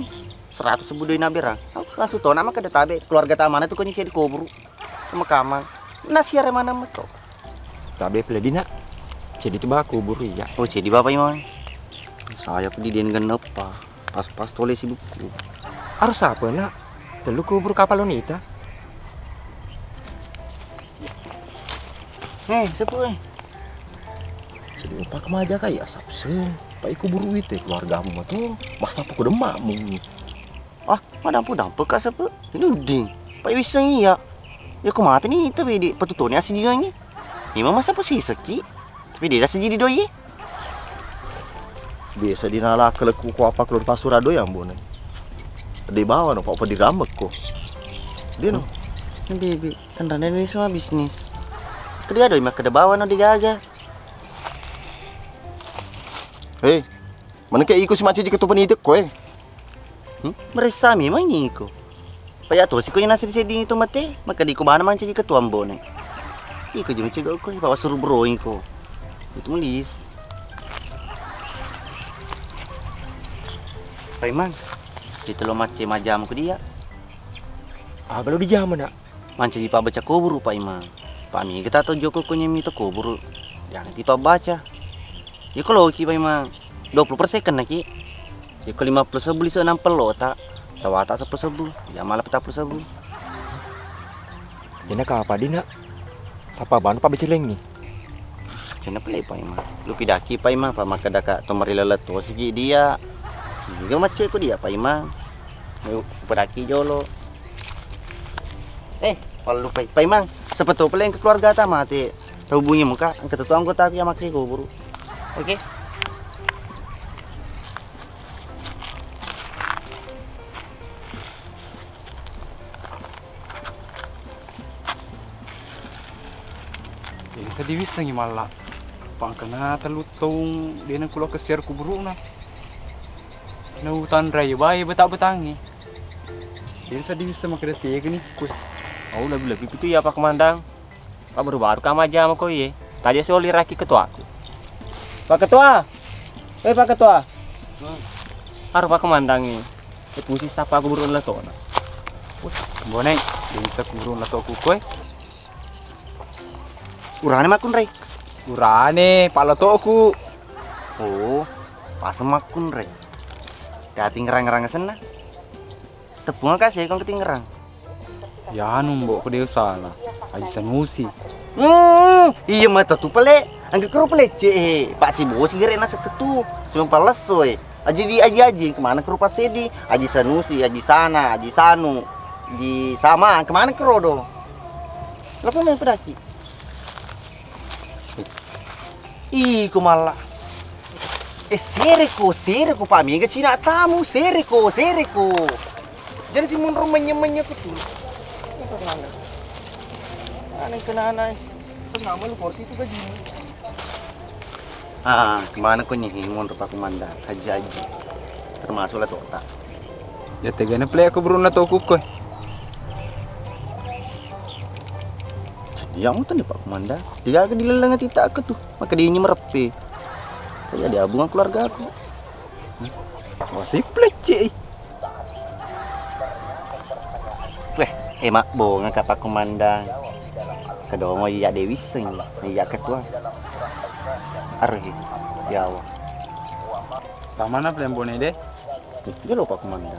Seratus sebbu doi naberang. Aku langsung tona maka databe keluarga tamana tu ko ni cedi koburu. Makamang. Nasiare mana meto. Tabe pele dina. Cedi tu ba kuburu iya. Oh, cedi Bapak Imang. Saya peddi den gennepa. Pas-pas tole sibukku. Harus apa nak? Telu kubur kapal wanita. Eh, sepu eh. Jadi upak maja kai asap se. Pai kuburu itu keluargamu mah tuh. Masa apa kudu makmu? Ah, madampu-dampu kak sepu. Ini uding. Pai wiseng iya. Ya ku mate ni tapi di petutone asi dia ni. Memang masa apa sih seki? Tapi dia dah sejidi doi. Biasa dinala kelekku ko apa keluar pasura doi ambone. De bawa no, pa dirambek ko. De no. Bibi, tenrena ni semua bisnis. Kedi ado makkeda bawano digaga. Hei, manengka iko si mancaji ketua panitia ko, eh? Hmm? Meressa memang iko. Paya to siko naseng seddi itu mate, maka di ko bana mancaji ketua ambone. Iko je mencegah ko, bawa suruh broing ko. Itu melis. Paimang, itu lo macce majam ko dia. Aga lo dijama, Nak? Mancaji pabbaca kuburu, Pak Imang. Pak, mega ta to joko ko nyemi to kuburu. Jangan ti pabbaca. Yako loki, Pak Imang. Dua puluh persen kennaki. Yako lima puluh sebbu lisu enam puluh ta. Tawata sepuluh sebbu. Ya malah petang puluh sebbu. Jana kapa di, Nak? Sapa bana pabbaca lengi? Cena pale Paimang. Lu pidaki Paimang, pa makkeda ka to marilele to sigi dia. Mega macce ko dia Paimang. Lu pedaki jolo. Eh, pallu Pai, Paimang. Siapa tahu pale engka keluarga ta mate. Tau hubungi muka, engka tetu anggota aku yang makke kuburu. Oke. Desa diwissengi malla. Pangkana tellu taung dena kulo kessiar kuburu'na. Nau tanrai bae beta-betangi. Desa diwisseng makkeda tega ni. Kuy. Au lebih-lebih pitu ya Pak Komandan. Pak baru-baru ka majjama ko iye. Tadi soli raki ketuaku. Pak Ketua. Eh, Pak Ketua. Aro Pak Komandangnge. Eh, pusi sapa aku burung latona. Bonai, bisa aku burung latoku koe. Urane makkunrai. Urane, Pak latoku. Oh, pas makkunrai. Dating rang-rang senna. Tepung ka sekong ketingerang. Yanu mbok ko de usala. Aji Sanusi. Hmm, iya mata tu pale. Angge kero pale ce, eh, Pak si bosi gere na seketu. Sebelum palesso, eh. Aji di aji-aji kemana kero pasedi? Aji Sanusi, Aji Sana, Aji Sanu. Di sama kemana kero do? Lapo main pedaki? Iko malla. Eh, sereko, sereko, Pak, mega cina tamu, sereko, sereko. Jadi si munro menye-menye kutu. Aneh kenana, eh. Terus nama lu porsi itu gaji. Ah, kemana kau nyehi munro Pak Komandan, haji-haji. Termasuk lah tota. Ya tegana pale aku burung latoku koe. Iya mutan di Pak Komandan. Digaga di leleng tita aku tu. Maka dia nyemerepe. Saya diabungan keluarga aku. Wasi plecce. Weh, emak bonga ka Pak Komandan. Kedongo iya de wisseng, iya ketua. Arhi, yawa. Tamana pale Mbone de? Iya lo Pak Komandan.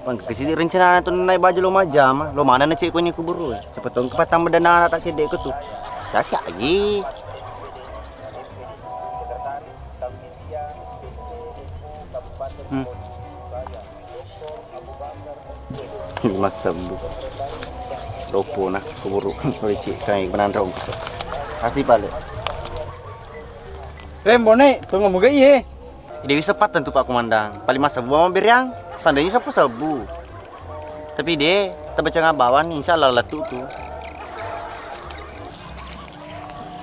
Pang kasi rencana tu naik baju lo majama, lo mana na cek ko ni kuburu. Siapa tahu engka patang bedana tak cedek ko tu. Sasa lagi. Hmm. Lima sebbu. Lopo na kuburu. Ricik kai benanrong. Kasih balik. Eh, Mbone, tunggu muga iye. Dewi sepat tentu Pak Komandan. Paling masa buang beriang, seandainya sepuluh sebu. Tapi de, tabaca ngabawan, insya Allah letu tu.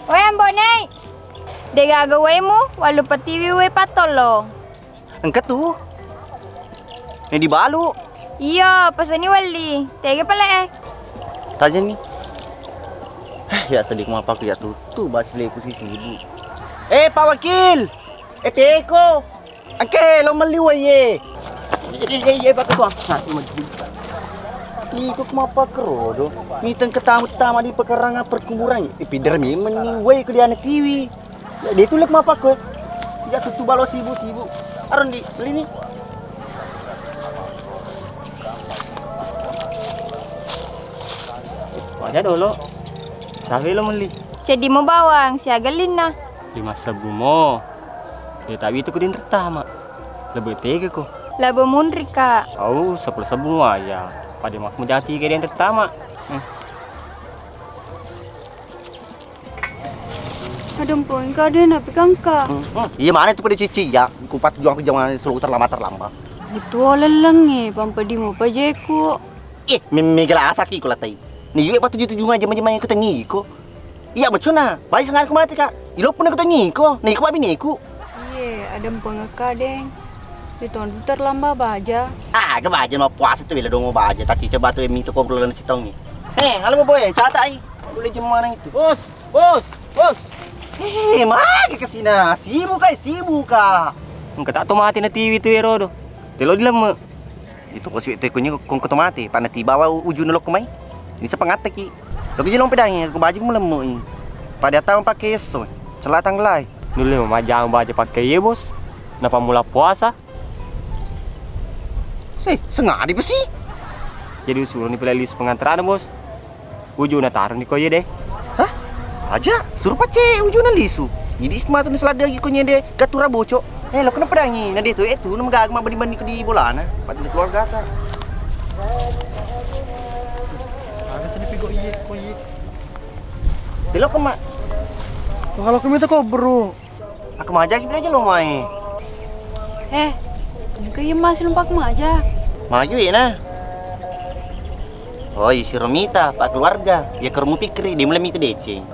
Weh, Mbone. Degaga wemu, walu patiwi we patollo. Engka tu. Ne dibalu. Iyo, pasani welli. Tega pale, eh. Tajani. Eh, ya sedih mapaku ya tutu, baca leku si sibuk. Eh, Pak Wakil. Eh, teko. Engke, lo melli wae. Iya, iya, iya, Pak Ketua. Nah, cuma di-, iko mapakkerodo. Miteng ketamu-tamu di pekarangan perkuburan. Ipidar memang ni wae ku diana tiwi. Ya, dia tulek mapakko. Ya, tutu balo sibu-sibu. Aron di, beli ni. Waja dolo. Sabe lo melli. Ceddi mo bawang, siaga linna. Lima sebbu mo. Iya, tapi itu kudin pertama. Lebih tega ko. Lebih munri, Kak. Au, sepuluh sebbu aja. Pada mau menjadi ke yang pertama. Hmm. Ada empung kau ada napi kangka. Hmm, hmm. Iya, mana itu pada cici ya? Kupat juang aku jangan selalu terlambat terlambat. Itu leleng eh, pampa di mau pajeku. Eh, meme gelasaki kulatai. Ni iwe patuju-tujunga jama-jama ko tengiko. Iya, bacona. Baik sengaja ko mate, Kak. Ilo pun ko tengiko. Ni ko babineku. Iye, ada mpengeka, Deng. Di tontu terlamba baja. Ah, ke baja mau puasa tu bila dongo baja. Tak cica batu yang minta kau bulan si tongi. Eh, halo boy, catat ai. Boleh jemana itu? Bos, bos, bos. Eh, magi ke sini. Sibuk kai, sibuk, Kak. Engka tak to mati na T V tu ero do. Telo dilemme. Itu ko siwe to ikonye kongko to mate, pana tibawa u-, ujunna lokko mai. Ini sepangattaki. Lokko je lompe dangi, ko baju melemmoi. Pada tau pakai esso, celatang lai. Nulle majang baja pakai ye, Bos. Napa mula puasa? Sih, sengadi besi. Jadi usulo ni pelalis pengantaran, Bos. Ujuna taroni ko iye de. Hah? Aja, suruh pace ujuna lisu. Jadi ismatu ni selada ko nyede gatura bocok. Eh, lo kenapa dangi? Na de tu, eh, tu, nama gaga mabani-bani ko di bolana. Pati keluarga ta. Aga sini pigo iye, ko iye. Belok ke, Mak. Tuh, kalau kami itu kok, bro. Aku majaki belajar lo mai. Eh, engka iya Mas numpak maja. Maju ya nah. Oh, isi romita, Pak keluarga. Ya ke rumah pikri, dia mulai mita deceng.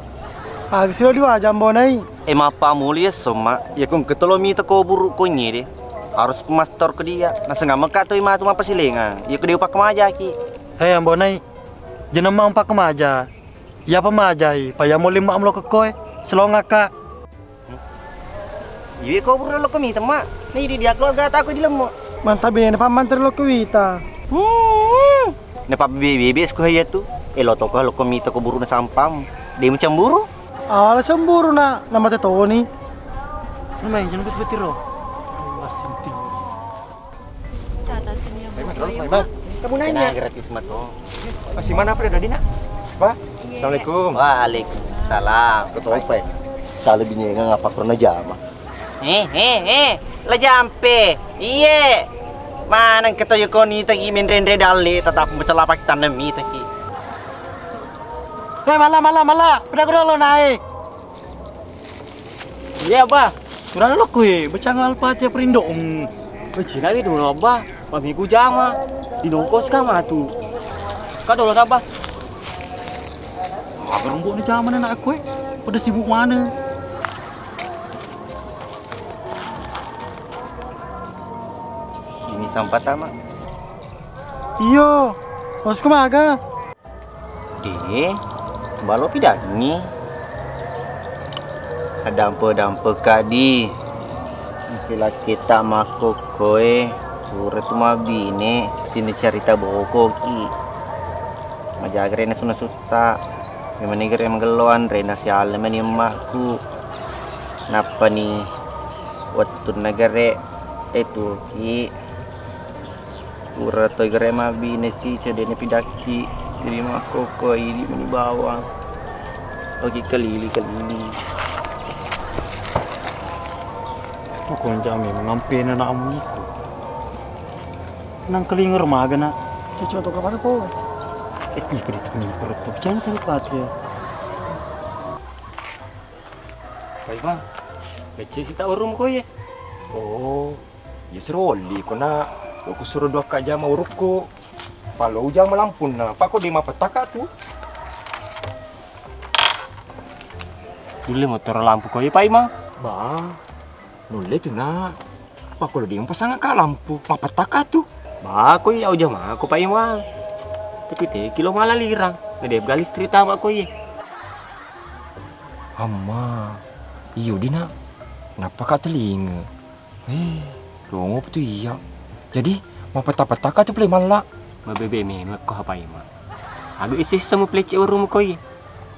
Aga silo diwaja Mbonai. Eh, mappa mulia somma. Ya kong ketolo mita ko buru ko nyede. Harus ku mastor ke dia. Nasengga meka tu matu mapasilenga. Ya ke dia Pak majaki. Hei Mbonai. Jeneng mau Pak maja. Iyapa majai, payamo limma amlo kekkoe, selongakka. Iwi ko buru lokko mita, Mak. Ni di dia keluarga ta ko di lemmo. Mantap bene pammantri lokko wita. Hmm. Napa bebe-bebe ko iya tu. Elo toko lokko mita ko buru na sampam. De mu cemburu? Ala cemburu na, na mate toni. Memang jangan betul-betul ro. Wasinti. Catat sini ya, Bu. Kamu nanya. Kena gratis mato. Masih mana apa dari nak? Pak? Iya. Assalamualaikum. Waalaikumsalam. Ketompe. Salah bini ngapa pernah jama? Eh, eh, eh. La jampe. Iye. Maneng ketoyo koni tagi menre-nre dalle tetap mencela pakai tanemi tagi. Eh, mala, mala, mala. Peda kuda lo naik. Iya, Abah. Kurang lo kue, becang Al-Fatihah perindo. Hmm. Becina gitu lo, Abah. Mamiku jama. Di dongkos ka matu. Ka dolo, Abah. Apa rembuk ni jama anak aku, eh? Pada sibuk mana? Ini sampah tamak. Iyo, masuk ke maga. Eh, balo pidangngi. Adampe-dampe kadi. Ikilakkita makkokkoe, pura tu mabine, sini carita bokoki. Majaga rena suna sutta. Memang negeri magello anre nasialle mani emmakku. Nappani wettunna gare etuki. Pura toi gare mabine cica dene pidakki. Jadi makkokko idi meni bawang. Oke, kelili-kelili. Pokoknya jame mengampena na amu iku. Nang kelinga remaga na. Cocok to kapan ko? Eh, iko di tengah perut. Jangan terlupa ya. Baik, Bang. Becce sita urung ko ye. Oh, ya seroli ko na. Lo ku suruh dua ka jama urukku. Palo ujang malampunna, pako de mapettaka tu. Nulle motoro lampu ko ye, Pak Imang? Ba, nulle tu na. Pako de mapasangka lampu, mapettaka tu. Ba, ko iya ujang mako, Pak Imang. Tapi te kilo mala lirang, na de gali strita mako ye. Amma, iyo dina. Nappa ka telinga. Eh, longo tu iya. Jadi, mapetta-pettaka tu pale malla. Mabebe memekko hapai ma. Agu isse-isse mu pelecce warung ko iye.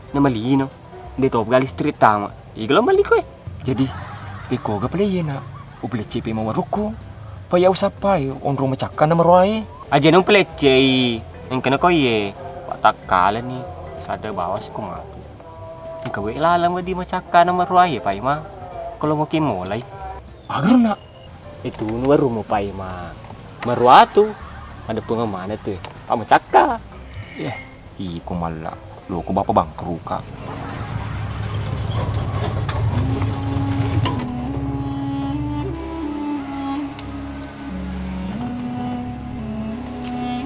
Na malino. De to gali strita ma. Iga lo mali koe. Jadi, pekkoga pale iye na. Upelecce pe ma warukku. Paya usappai onrong macakka na maroae. Aja na upelecce i. Engkana ko iye. Patakkalani. Sada bawas ko matu. Engka we laleng wedi macakka na maroae pai ma. Kalau mau kimolai. Agar nak. Itu nu warung mo pai ma. Maruatu. Ada pengemana tu. Pak macakka. Ya, iko malla. Loko bapa bangkruka.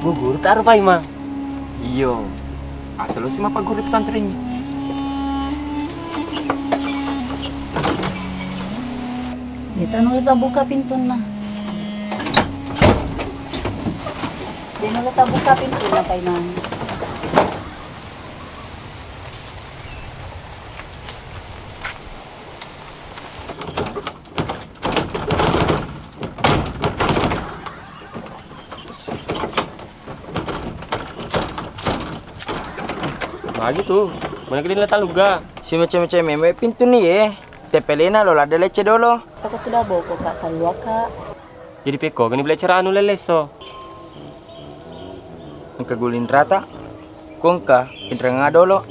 Gugur taruh pai ma. Iyo. Asal lo si mapagguru di pesantren ini. Kita nulu tabuka pintunna. Dia nulu tabuka pintunna, Paimang. Magi tu, mana kini letak luga? Si macam-macam meme pintu ni ye. Tepelena lo lada lecce dolo. Aku sudah boko kak, talua kak. Jadi peko gani belajar anu leleso. Engka guling rata. Ko engka pinreng dolo.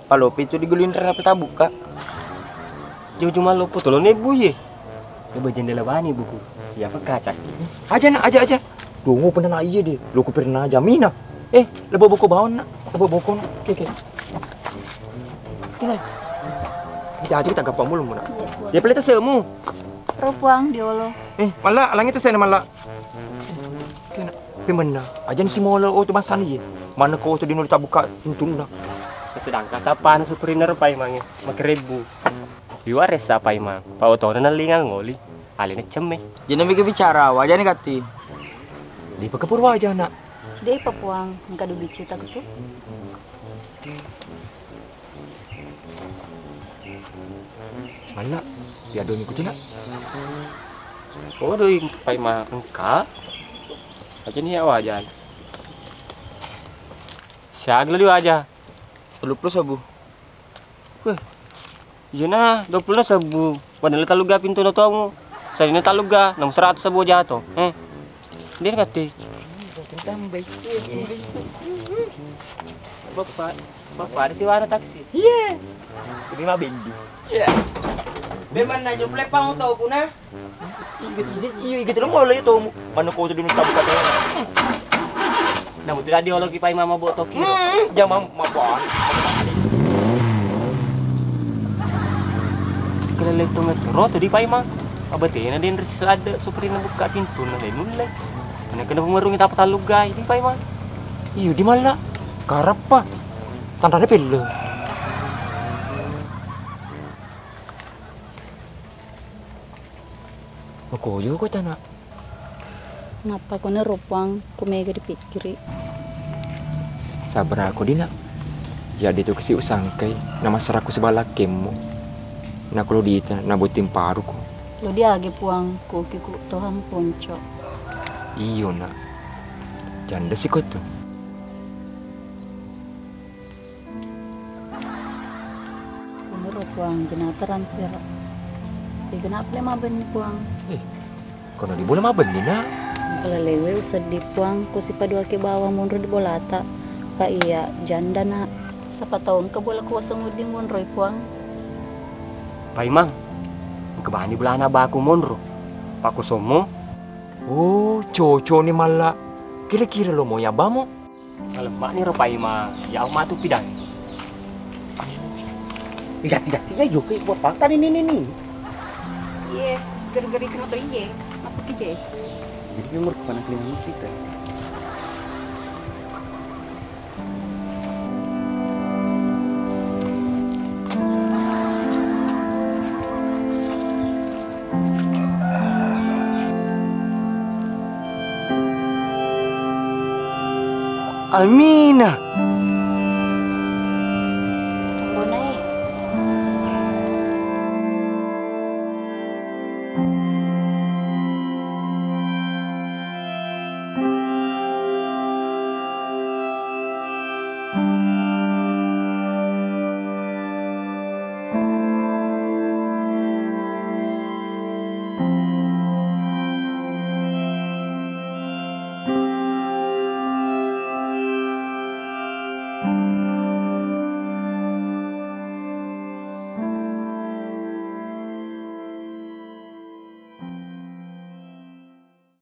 Palopi tu diguling rata petabukka. Jauh-jauh malu potolo nebu ye. Coba jendela bani buku. Ya apa kaca. Aja nak, aja, aja. Dongo pernah nak iya deh. Lo ku pernah jamina. Eh, lebo boko bawon nak. Lebo boko nak. Oke, oke. Kina. Kita aja kita gampang mulu nak. Dia pelita semu. Ropuang diolo. Eh, malah alangnya tu saya malah. Kena, pe menna. Aja ni si molo oto bangsana iye. Mana ko oto dinuli tabuka pintunna. Sedangkan tapana supirina rupai mange, makerebbu. Iwa ressa Paimang, pa otona nalinga ngoli. Alena cemme. Jena mega bicara, wajani katti. Di pakapur wajana. Dei pa puang, engka dubicci tak tu. Malla, ya doni kutu nak. Oh doi Paimang engka. Aja ni ya wajan. Siaga lu aja. Tellu puluh sebu. Weh. Iya na, dua puluh sebu. Pada lu taluga pintu na tuamu. Saya ini taluga, enam seratus sebu aja to. Eh. Dia kate. Tambah. Bapak, bapak ada sih warna taksi. Iya. Lebih mah bendi. Iya. Memang nanya mulai pang tau kuna. Iya, iya, iya, lo mulai tau. Mana kau tuh dulu tabu kata. Namu tidak diologi Paimang mabo toki. Hmm, jangan mabo. Kena letong itu roto di Paimang. Abatena den resi selada supirina buka pintu na den nulle. Kena kena pemerung kita apa taluga di Paimang. Iyo di malla. Karappa. Tandane pelle. Makojo ko tana. Nappa ko nero puang, ku mega dipikkiri. Sabar ako dina. Ya de tu kasi usangkai, na masarakku sibalakkemmu. Nako lo dita na botting paruku. Lo diage puang, ko kiku tohang ponco. Iyo na. Janda siko tu. Umur puang jenata rampiro. Digena pale mabenni puang. Eh, kono di bola mabenni na? Engka lelewe useddi puang, ko sipaduake bawang monro di bolata. Pa iya janda na. Sapa tau engka bola kuasa ngudi monroi puang. Paimang, engka bani bolana baku monro. Pakosommo. Oh, cocok ni malla. Kira-kira lo mo ya bamo? Malemma ni ro Paimang, ya matu pidang. Iya, iya, iya, yo ke buat pangkat ini, ini, ini. Iye, geri-geri kena to iye. Apa kije? Jadi umur kemana kena kita? Amina.